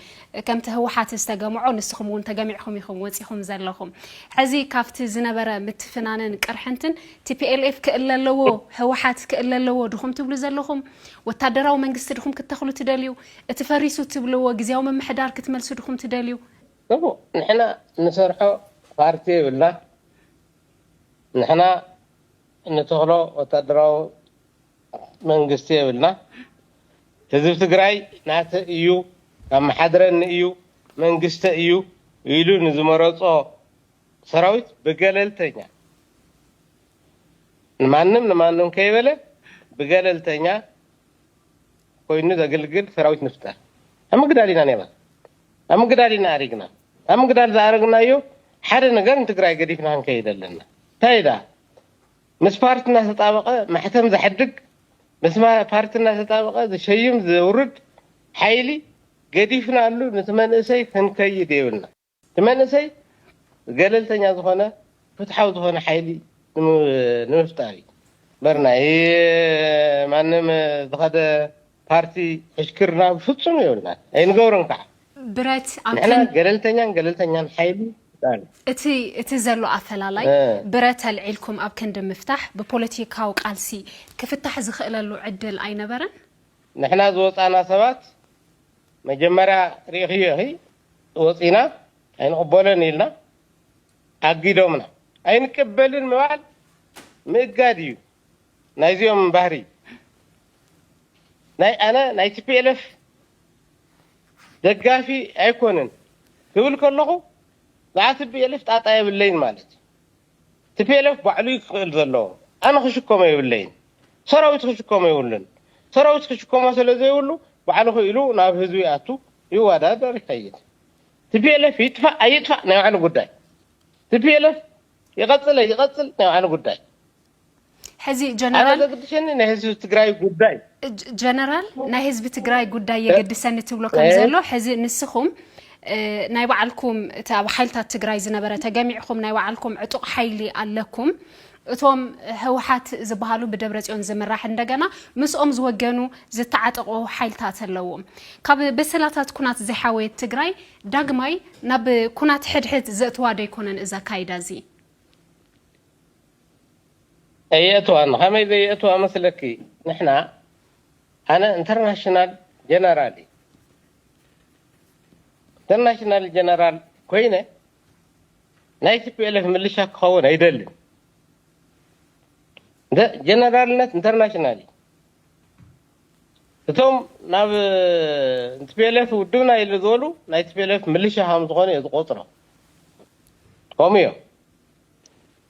ከምቲ ህወሓት ዝተገምዖ፣ ንስኹም እውን ተገሚዕኩም ኢኹም ወጺኹም ዘለኹም። ሕዚ ካብቲ ዝነበረ ምትፍናንን ቅርሕንትን፣ ቲ ፒ ኤል ኤፍ ክእለ ኣለዎ፣ ህወሓት ክእለ ኣለዎ ድኹም ትብሉ ዘለኹም? ወታደራዊ መንግስቲ ድኹም ክትተኽሉ ትደልዩ? እቲ ፈሪሱ ትብልዎ ግዝያዊ ምምሕዳር ክትመልሱ ድኹም ትደልዩ? ጽቡቕ፣ ንሕና እንሰርሖ ፓርቲ የብልና። ንሕና እንተኽሎ ወታደራዊ መንግስቲ የብልና። ህዝቢ ትግራይ ናተ እዩ፣ ኣመሓድረኒ እዩ፣ መንግስተ እዩ ኢሉ ንዝመረጾ ሰራዊት ብገለልተኛ፣ ንማንም ንማንም ከይበለ ብገለልተኛ ኮይኑ ዘገልግል ሰራዊት ንፍጠር። ኣብ ምግዳል ኢና ኔርና። ኣብ ምግዳል ኢና ኣሪግና። ኣብ ምግዳል ዝኣረግናዮ ሓደ ነገር ንትግራይ ገዲፍና ክንከይድ ኣለና። እንታይ ደኣ? ምስ ፓርቲ እናተጣበቐ ማሕተም ዘሕድግ፣ ምስ ማ-፣ ፓርቲ እናተጣበቐ ዝሸይም ዘውርድ ሓይሊ ገዲፍናሉ ነቲ መንእሰይ ክንከይድ የብልና። እቲ መንእሰይ ገለልተኛ ዝኾነ፣ ፍትሓዊ ዝኾነ ሓይሊ ንም-፣ ንምፍጣር እዩ። እምበር ናይ ማንም ዝኸደ ፓርቲ ዕሽክርና ብፍጹም የብልናን። ኣይንገብሮን ከዓ። ብረት ኣብ ንሕና ክንድ-፣ ገለልተኛን ገለልተኛን ሓይሊ ምፍጣር እዩ። እቲ፣ እቲ ዘሎ ኣፈላላይ እ። ብረት ኣልዒልኩም ኣብ ክንዲ ምፍታሕ ብፖለቲካዊ ቃልሲ ክፍታሕ ዝኽእለሉ ዕድል ኣይነበረን? ንሕና ዝወጻና ሰባት መጀመርያ ርኢኽዮ ኢኺ፣ ወጺና ኣይንቕበሎን ኢልና ኣጊዶምና። ኣይንቅበልን ምባል ምእጋድ እዩ ናይዚኦም ባህሪ። ናይ ኣነ ናይ ቲ ፒ ኤል ኤፍ ደጋፊ ኣይኮንን ክብል ከለኹ፣ ብዓ ቲ ፒ ኤል ኤፍ ጣጣ የብለይን ማለት እዩ። ቲ ፒ ኤል ኤፍ ባዕሉ እዩ ክኽእል ዘለዎ። ኣነ ክሽከሞ የብለይን። ሰራዊት ክሽከሞ የብሉን። ሰራዊት ክሽከሞ ስለ ዘይብሉ፣ ባዕሉ ክኢሉ ናብ ህዝቢ ይኣቱ፣ ይወዳደር፣ ይኸይድ። ቲ ፒ ኤል ኤፍ ይጥፋእ ኣይጥፋእ ናይ ባዕሉ ጉዳይ። ቲ ፒ ኤል ኤፍ ይቐጽል ኣይቐጽል ናይ ባዕሉ ጉዳይ። ሕዚ ኣነ ጀነራል ዘግድሸኒ ናይ ህዝቢ ትግራይ ጉዳይ። ጀ-፣ ጀነራል፣ ናይ ህዝቢ ትግራይ ጉዳይ እ? የገድሰኒ ትብሎ ከም እ? ዘሎ፣ ሕዚ ንስኹም እ፣ ናይ ባዕልኩም እቲ ኣብ ሓይልታት ትግራይ ዝነበረ ተገሚዕኩም ናይ ባዕልኩም ዕጡቕ ሓይሊ ኣለኩም። እቶም ህወሓት ዝበሃሉ ብደብረጽዮን ዝምራሕ እንደገና ምስኦም ዝወገኑ ዝተዓጠቑ ሓይልታት ኣለዎም። ካብ በሰላታት ኩናት ዘይሓወየት ትግራይ ዳግማይ ናብ ኩናት ሕድሕድ ዘእትዋ ዶ ኣይኮነን እዚ ኣካይዳ እዚ? የእትዋን ከመይ ዘየእትዋ መስለኪ? ንሕና ኣነ ኢንተርናሽናል ጀነራል እዩ። ኢንተርናሽናል ጀነራል ኮይነ ናይ ቲ ፒ ኤል ኤፍ ምልሻ ክኸውን ኣይደልን። ጀነራልነት ኢንተርናሽናል እዩ። እቶም ናብ ቲ ፒ ኤል ኤፍ ውድብና ኢሉ ዝበሉ ናይ ቲ ፒ ኤል ኤፍ ምልሻ ከም ዝኾነ እዩ ዝቆፅሮ። ከምኡ እዮም።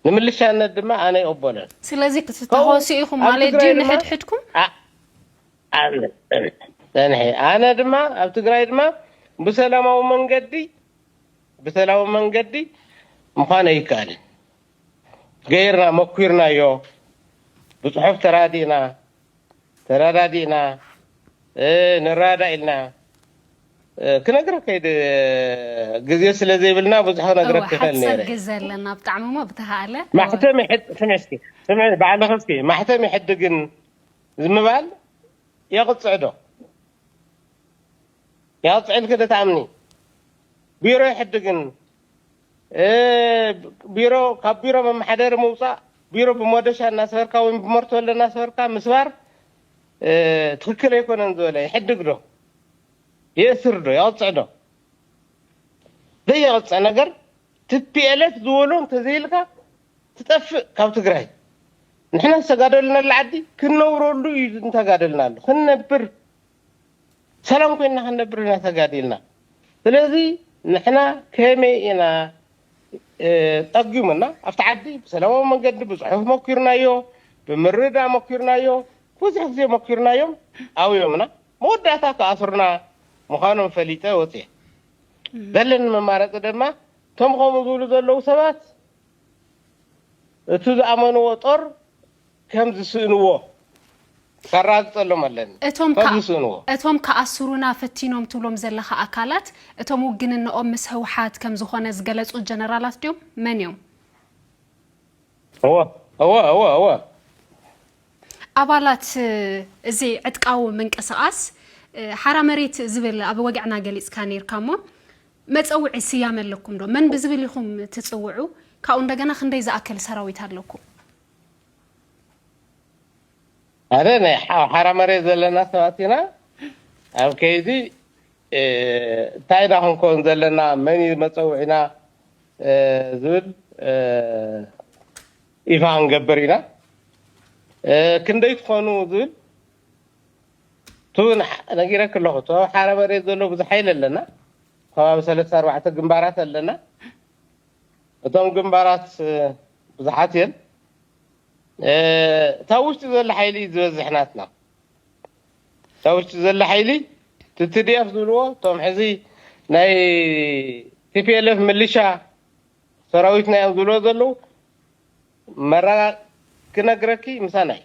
ንምልሻነት ድማ ኣነ ይቕበሎን። ስለዚ ተወሲኢኹም ማለት ድዩ ንሕድሕድኩም? ጸንሐ ኣነ ድማ ኣብ ትግራይ ድማ ብሰላማዊ መንገዲ ብሰላማዊ መንገዲ ምዃን ኣይከኣልን። ገይርና መኲርናዮ፣ ብፅሑፍ ተራዲእና፣ ተረዳዲእና፣ ንረዳዳእ ኢልና ክነግረካ ኢደ ግዜ ስለ ዘይብልና ብዙሕ ክነግረካ ይኽእል ነይረ። ሓፂር ግዜ ኣለና ብጣዕሚ እሞ ብተኻእለ ማሕተም ይሕድ ስምዒ እስኪ ስምዒ ባዕልኺ እስኪ ማሕተም ይሕድግን ዝምባል የቕፅዕ ዶ? የቕፅዕ ኢልኪ ዶ ትኣምኒ? ቢሮ ይሕድግን ቢሮ ካብ ቢሮ መመሓደሪ ምውፃእ ቢሮ ብሞደሻ እናስበርካ ወይ ብመርቶሎ እናስበርካ ምስባር ትኽክል ኣይኮነን ዝበለ ይሕድግ ዶ? የእስር ዶ? የቕፅዕ ዶ? ዘየቕፅዕ ነገር ቲ ፒ ኤል ኤፍ ዝበሎ እንተዘይልካ ትጠፍእ ካብ ትግራይ። ንሕና ዝተጋደልናሉ ዓዲ ክንነብረሉ እዩ እንተጋደልናሉ ክንነብር ሰላም ኮይንና ክንነብር ኢና ተጋዲልና። ስለዚ ንሕና ከመይ ኢና ጸጊሙና ኣብቲ ዓዲ ብሰላማዊ መንገዲ ብፅሑፍ መኪርናዮ፣ ብምርዳእ መኪርናዮ፣ ብዙሕ ግዜ መኪርናዮም ኣብዮምና መወዳእታ ክኣስሩና ምዃኖም ፈሊጠ ወፅየ። ዘለኒ መማረፂ ድማ እቶም ከምኡ ዝብሉ ዘለዉ ሰባት እቲ ዝኣመንዎ ጦር ከም ዝስእንዎ ከራግፀሎም ኣለኒ። እቶም ከም ዝስእንዎ። እቶም ክኣስሩና ፈቲኖም ትብሎም ዘለኻ ኣካላት እቶም ውግንንኦም ምስ ህወሓት ከም ዝኾነ ዝገለፁ ጀነራላት ድዮም? መን እዮም? እወ እወ እወ እወ። ኣባላት እዚ ዕጥቃዊ ምንቅስቓስ ሓራ መሬት ዝብል ኣብ ወግዕና ገሊፅካ ነይርካ እሞ መፀውዒ ስያመ ኣለኩም ዶ? መን ብዝብል ኢኹም ትፅውዑ? ካብኡ እንደገና ክንደይ ዝኣክል ሰራዊት ኣለኩም? ኣረ ናይ ሓራ መሬት ዘለና ሰባት ኢና። ኣብ ከይዲ እንታይ ኢና ክንከውን ዘለና መን እዩ መፀውዒና ዝብል ይፋ ክንገብር ኢና። ክንደይ ትኾኑ ዝብል ቱ ነጊረክ ኣለኹ። ቶ ሓራ መሬት ዘሎ ብዙሕ ሓይሊ ኣለና። ከባቢ ሰለስተ ኣርባዕተ ግንባራት ኣለና። እቶም ግንባራት ብዙሓት እየን። እታ ውሽጢ ዘሎ ሓይሊ እዩ ዝበዝሕ ናትና። እታ ውሽጢ ዘሎ ሓይሊ ቲ ቲ ዲ ኤፍ ዝብልዎ እቶም ሕዚ ናይ ቲ ፒ ኤል ኤፍ ምልሻ ሰራዊትና እዮም ዝብልዎ ዘለዉ መረጋ ክነግረኪ ምሳና እዩ።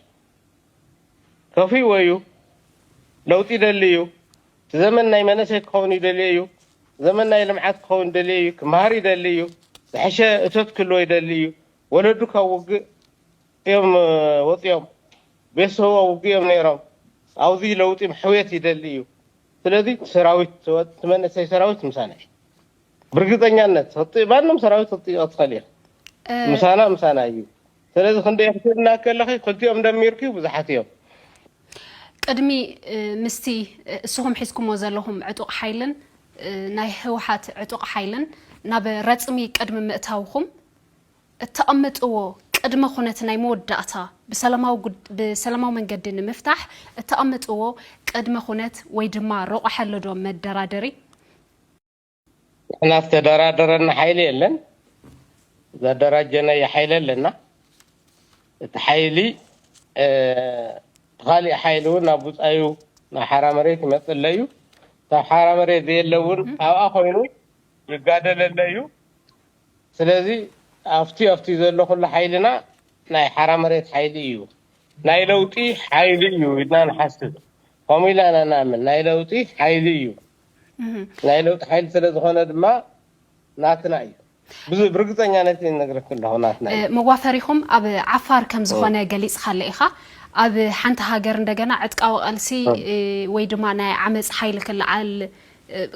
ከፊእዎ እዩ። ለውጢ ይደሊ እዩ። እቲ ዘመን ናይ መነሰይ ክኸውን ይደልዮ እዩ። ዘመን ናይ ልምዓት ክኸውን ይደልዮ እዩ። ክመሃር ይደሊ እዩ። ዝሐሸ እቶት ክህልዎ ይደሊ እዩ። ወለዱ ካብ ውግእ እዮም ወፂኦም። ቤተሰቡ ኣብ ውግእ እዮም ነይሮም። ኣብዚ ለውጢ ሕውየት ይደሊ እዩ። ስለዚ ሰራዊት እቲ መንእሰይ ሰራዊት ምሳና እዩ። ብርግፀኛነት ማንም ሰራዊት ክትፅይቆ ትኽእል ኢኻ። ምሳና ምሳና እዩ። ስለዚ ክንደይ ክትብልና ከለኺ ክልቲኦም ደሚርኪ ብዙሓት እዮም። ቅድሚ ምስቲ እስኹም ሒዝኩሞ ዘለኹም ዕጡቕ ሓይልን ናይ ህወሓት ዕጡቕ ሓይልን ናብ ረፅሚ ቅድሚ ምእታውኹም እተቐምጥዎ ቅድመ ኩነት ናይ መወዳእታ ብሰላማዊ መንገዲ ንምፍታሕ እተቐምጥዎ ቅድመ ኩነት ወይ ድማ ረቑ ሓለዶ መደራደሪ? ንሕና ዝተደራደረና ሓይሊ የለን። ዘደራጀናዮ ሓይሊ ኣለና። እቲ ሓይሊ እቲ ካሊእ ሓይሊ እውን ናብ ውፃዩ ናብ ሓራ መሬት ይመፅእ ኣሎ እዩ። እታ ሓራ መሬት ዘየለ እውን ኣብኣ ኮይኑ ይጋደል ኣሎ እዩ። ስለዚ ኣብቲ ኣብቲ ዘሎ ኩሉ ሓይልና ናይ ሓራ መሬት ሓይሊ እዩ። ናይ ለውጢ ሓይሊ እዩ ኢልና ንሓስብ። ከምኡ ኢልና ኢና ንኣምን። ናይ ለውጢ ሓይሊ እዩ። ናይ ለውጢ ሓይሊ ስለ ዝኾነ ድማ ናትና እዩ። ብዙ ብርግፀኛነት ይነግረክ ኣለኹ፣ ናትና እዩ። መዋፈሪኹም ኣብ ዓፋር ከም ዝኾነ ገሊፅካለ ኢኻ። ኣብ ሓንቲ ሃገር እንደገና ዕጥቃዊ ቃልሲ ወይ ድማ ናይ ዓመፅ ሓይሊ ክለዓል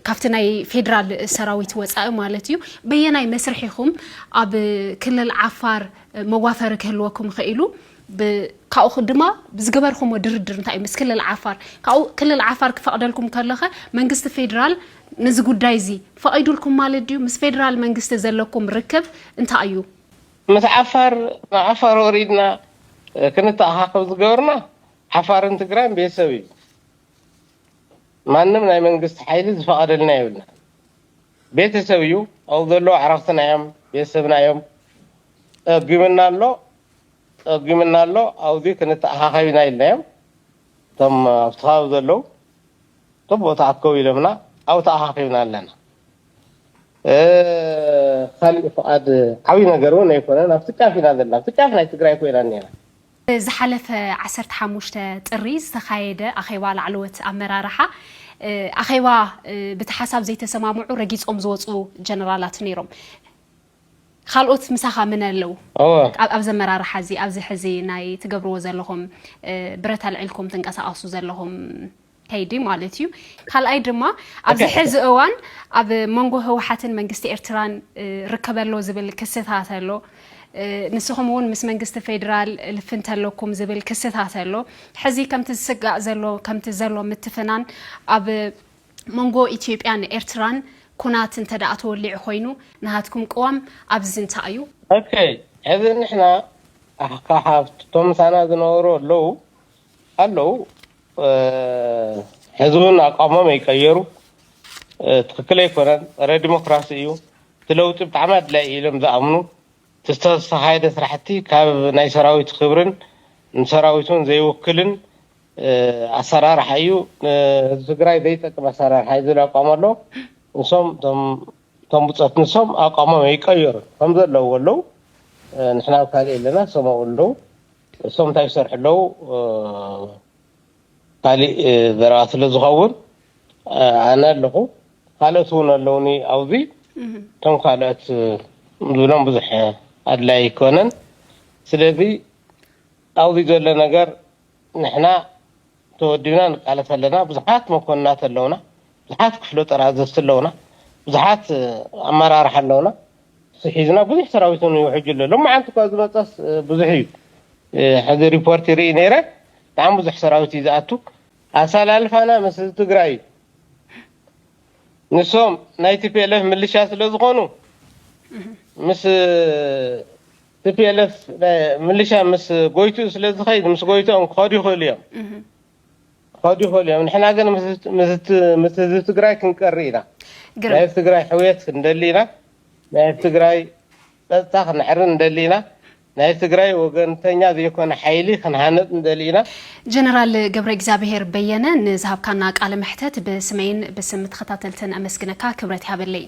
ካብቲ ናይ ፌዴራል ሰራዊት ወፃኢ ማለት እዩ። በየናይ መስርሕ ኢኹም ኣብ ክልል ዓፋር መዋፈሪ ክህልወኩም ኽኢሉ? ካብኡ ድማ ብዝገበርኩሞ ድርድር እንታይ እዩ ምስ ክልል ዓፋር? ካብኡ ክልል ዓፋር ክፈቕደልኩም ከለኸ መንግስቲ ፌዴራል ነዚ ጉዳይ እዚ ፈቒዱልኩም ማለት ድዩ? ምስ ፌዴራል መንግስቲ ዘለኩም ርክብ እንታይ እዩ? ምስ ዓፋር ንዓፋር ወሪድና ክንተኣኻኸብ ዝገበርና ዓፋርን ትግራይን ቤተሰብ እዩ። ማንም ናይ መንግስቲ ሓይሊ ዝፈቐደልና የብልና። ቤተሰብ እዩ። ኣብኡ ዘለዉ ኣዕራኽትና እዮም፣ ቤተሰብና እዮም። ጸጊምና ኣሎ፣ ጸጊምና ኣሎ፣ ኣብዚ ክንተኣኻኸብ ኢና ኢልናዮም። እቶም ኣብቲ ከባቢ ዘለዉ ጽቡቕ ተኣከቡ ኢሎምና፣ ኣብኡ ተኣኻኺብና ኣለና። እ፣ ካሊእ ፍቓድ ዓብዪ ነገር እውን ኣይኮነን። ኣብቲ ጫፍ ኢና ዘለና፣ ኣብቲ ጫፍ ናይ ትግራይ ኮይና እኒና። ዝሓለፈ ዓሰርተ ሓሙሽተ ጥሪ ዝተኻየደ ኣኼባ ላዕለዎት ኣመራርሓ ኣኼባ ብቲ ሓሳብ ዘይተሰማምዑ ረጊጾም ዝወፁ ጀነራላት ነይሮም። ካልኦት ምሳኻ ምን ኣለዉ? ኣብዚ ኣመራርሓ እዚ ኣብዚ ሕዚ ናይ ትገብርዎ ዘለኹም ብረት ኣልዒልኩም ትንቀሳቐሱ ዘለኹም ከይዲ ማለት እዩ። ካልኣይ ድማ ኣብዚ ሕዚ እዋን ኣብ መንጎ ህወሓትን መንግስቲ ኤርትራን ርከብ ኣሎ ዝብል ክስታት ኣሎ። ንስኹም እውን ምስ መንግስቲ ፌዴራል ልፍንት ኣለኩም ዝብል ክስታት ኣሎ። ሕዚ ከምቲ ዝስጋእ ዘሎ ከምቲ ዘሎ ምትፍናን ኣብ መንጎ ኢትዮጵያን ኤርትራን ኩናት እንተ ደኣ ተወሊዑ ኮይኑ ናሃትኩም ቅዋም ኣብዚ እንታይ እዩ? ኦኬ፣ ሕዚ ንሕና ካብቶም ምሳና ዝነበሩ ኣለዉ ኣለዉ ሕዚ እውን ኣቋሞም ኣይቀየሩ። ትክክል ኣይኮነን፣ ጸረ ዲሞክራሲ እዩ። እቲ ለውጢ ብጣዕሚ ኣድላይ እዩ ኢሎም ዝኣምኑ እቲ ዝተካየደ ስራሕቲ ካብ ናይ ሰራዊት ክብርን ንሰራዊቱን ዘይውክልን ኣሰራርሓ እዩ። ንህዝቢ ትግራይ ዘይጠቅም ኣሰራርሓ እዩ ዝብል ኣቋም ኣሎ። ንሶም እቶም ብፆት ንሶም ኣቋሞም ኣይቀየሩን ከም ዘለዉ ኣለዉ። ንሕና ኣብ ካልእ ኣለና፣ እሶም ኣብኡ ኣለዉ። እሶም እንታይ ይሰርሑ ኣለዉ? ካሊእ ዘረባ ስለ ዝኸውን ኣነ ኣለኹ፣ ካልኦት እውን ኣለውኒ ኣብዚ። እቶም ካልኦት ዝብሎም ብዙሕ ኣድላይ ኣይኮነን። ስለዚ ኣብዚ ዘሎ ነገር ንሕና ተወዲብና ንቃለስ ኣለና። ብዙሓት መኮንናት ኣለውና፣ ብዙሓት ክፍለ ጦር ኣዘዝቲ ኣለውና፣ ብዙሓት ኣመራርሓ ኣለውና። ሒዝና ብዙሕ ሰራዊት እውን ይውሕጅ ኣሎ። ሎማዓንቲ እኳ ዝመፀስ ብዙሕ እዩ። ሕዚ ሪፖርት ይርኢ ነይረ፣ ብጣዕሚ ብዙሕ ሰራዊት እዩ ዝኣቱ። ኣሰላልፋና ምስ ህዝቢ ትግራይ እዩ። ንሶም ናይ ቲፒኤልኤፍ ምልሻ ስለ ዝኾኑ ምስ ቲፒኤልኤፍ ምልሻ ምስ ጎይትኡ ስለ ዝኸይድ ምስ ጎይትኦም ክኸዱ ይኽእሉ እዮም። ክኸዱ ይኽእሉ እዮም። ንሕና ግን ምስ ህዝቢ ትግራይ ክንቀሪ ኢና። ናይ ህዝቢ ትግራይ ሕውየት ክንደሊ ኢና። ናይ ህዝቢ ትግራይ ጸጥታ ክነዕሪ ንደሊ ኢና። ናይ ትግራይ ወገንተኛ ዘይኮነ ሓይሊ ክንሃንጽ ንደሊ ኢና። ጀነራል ገብረ እግዚኣብሄር በየነ ንዝሃብካና ቃለ መሕተት ብስመይን ብስም ተኸታተልትን ኣመስግነካ፣ ክብረት ይሃበለይ።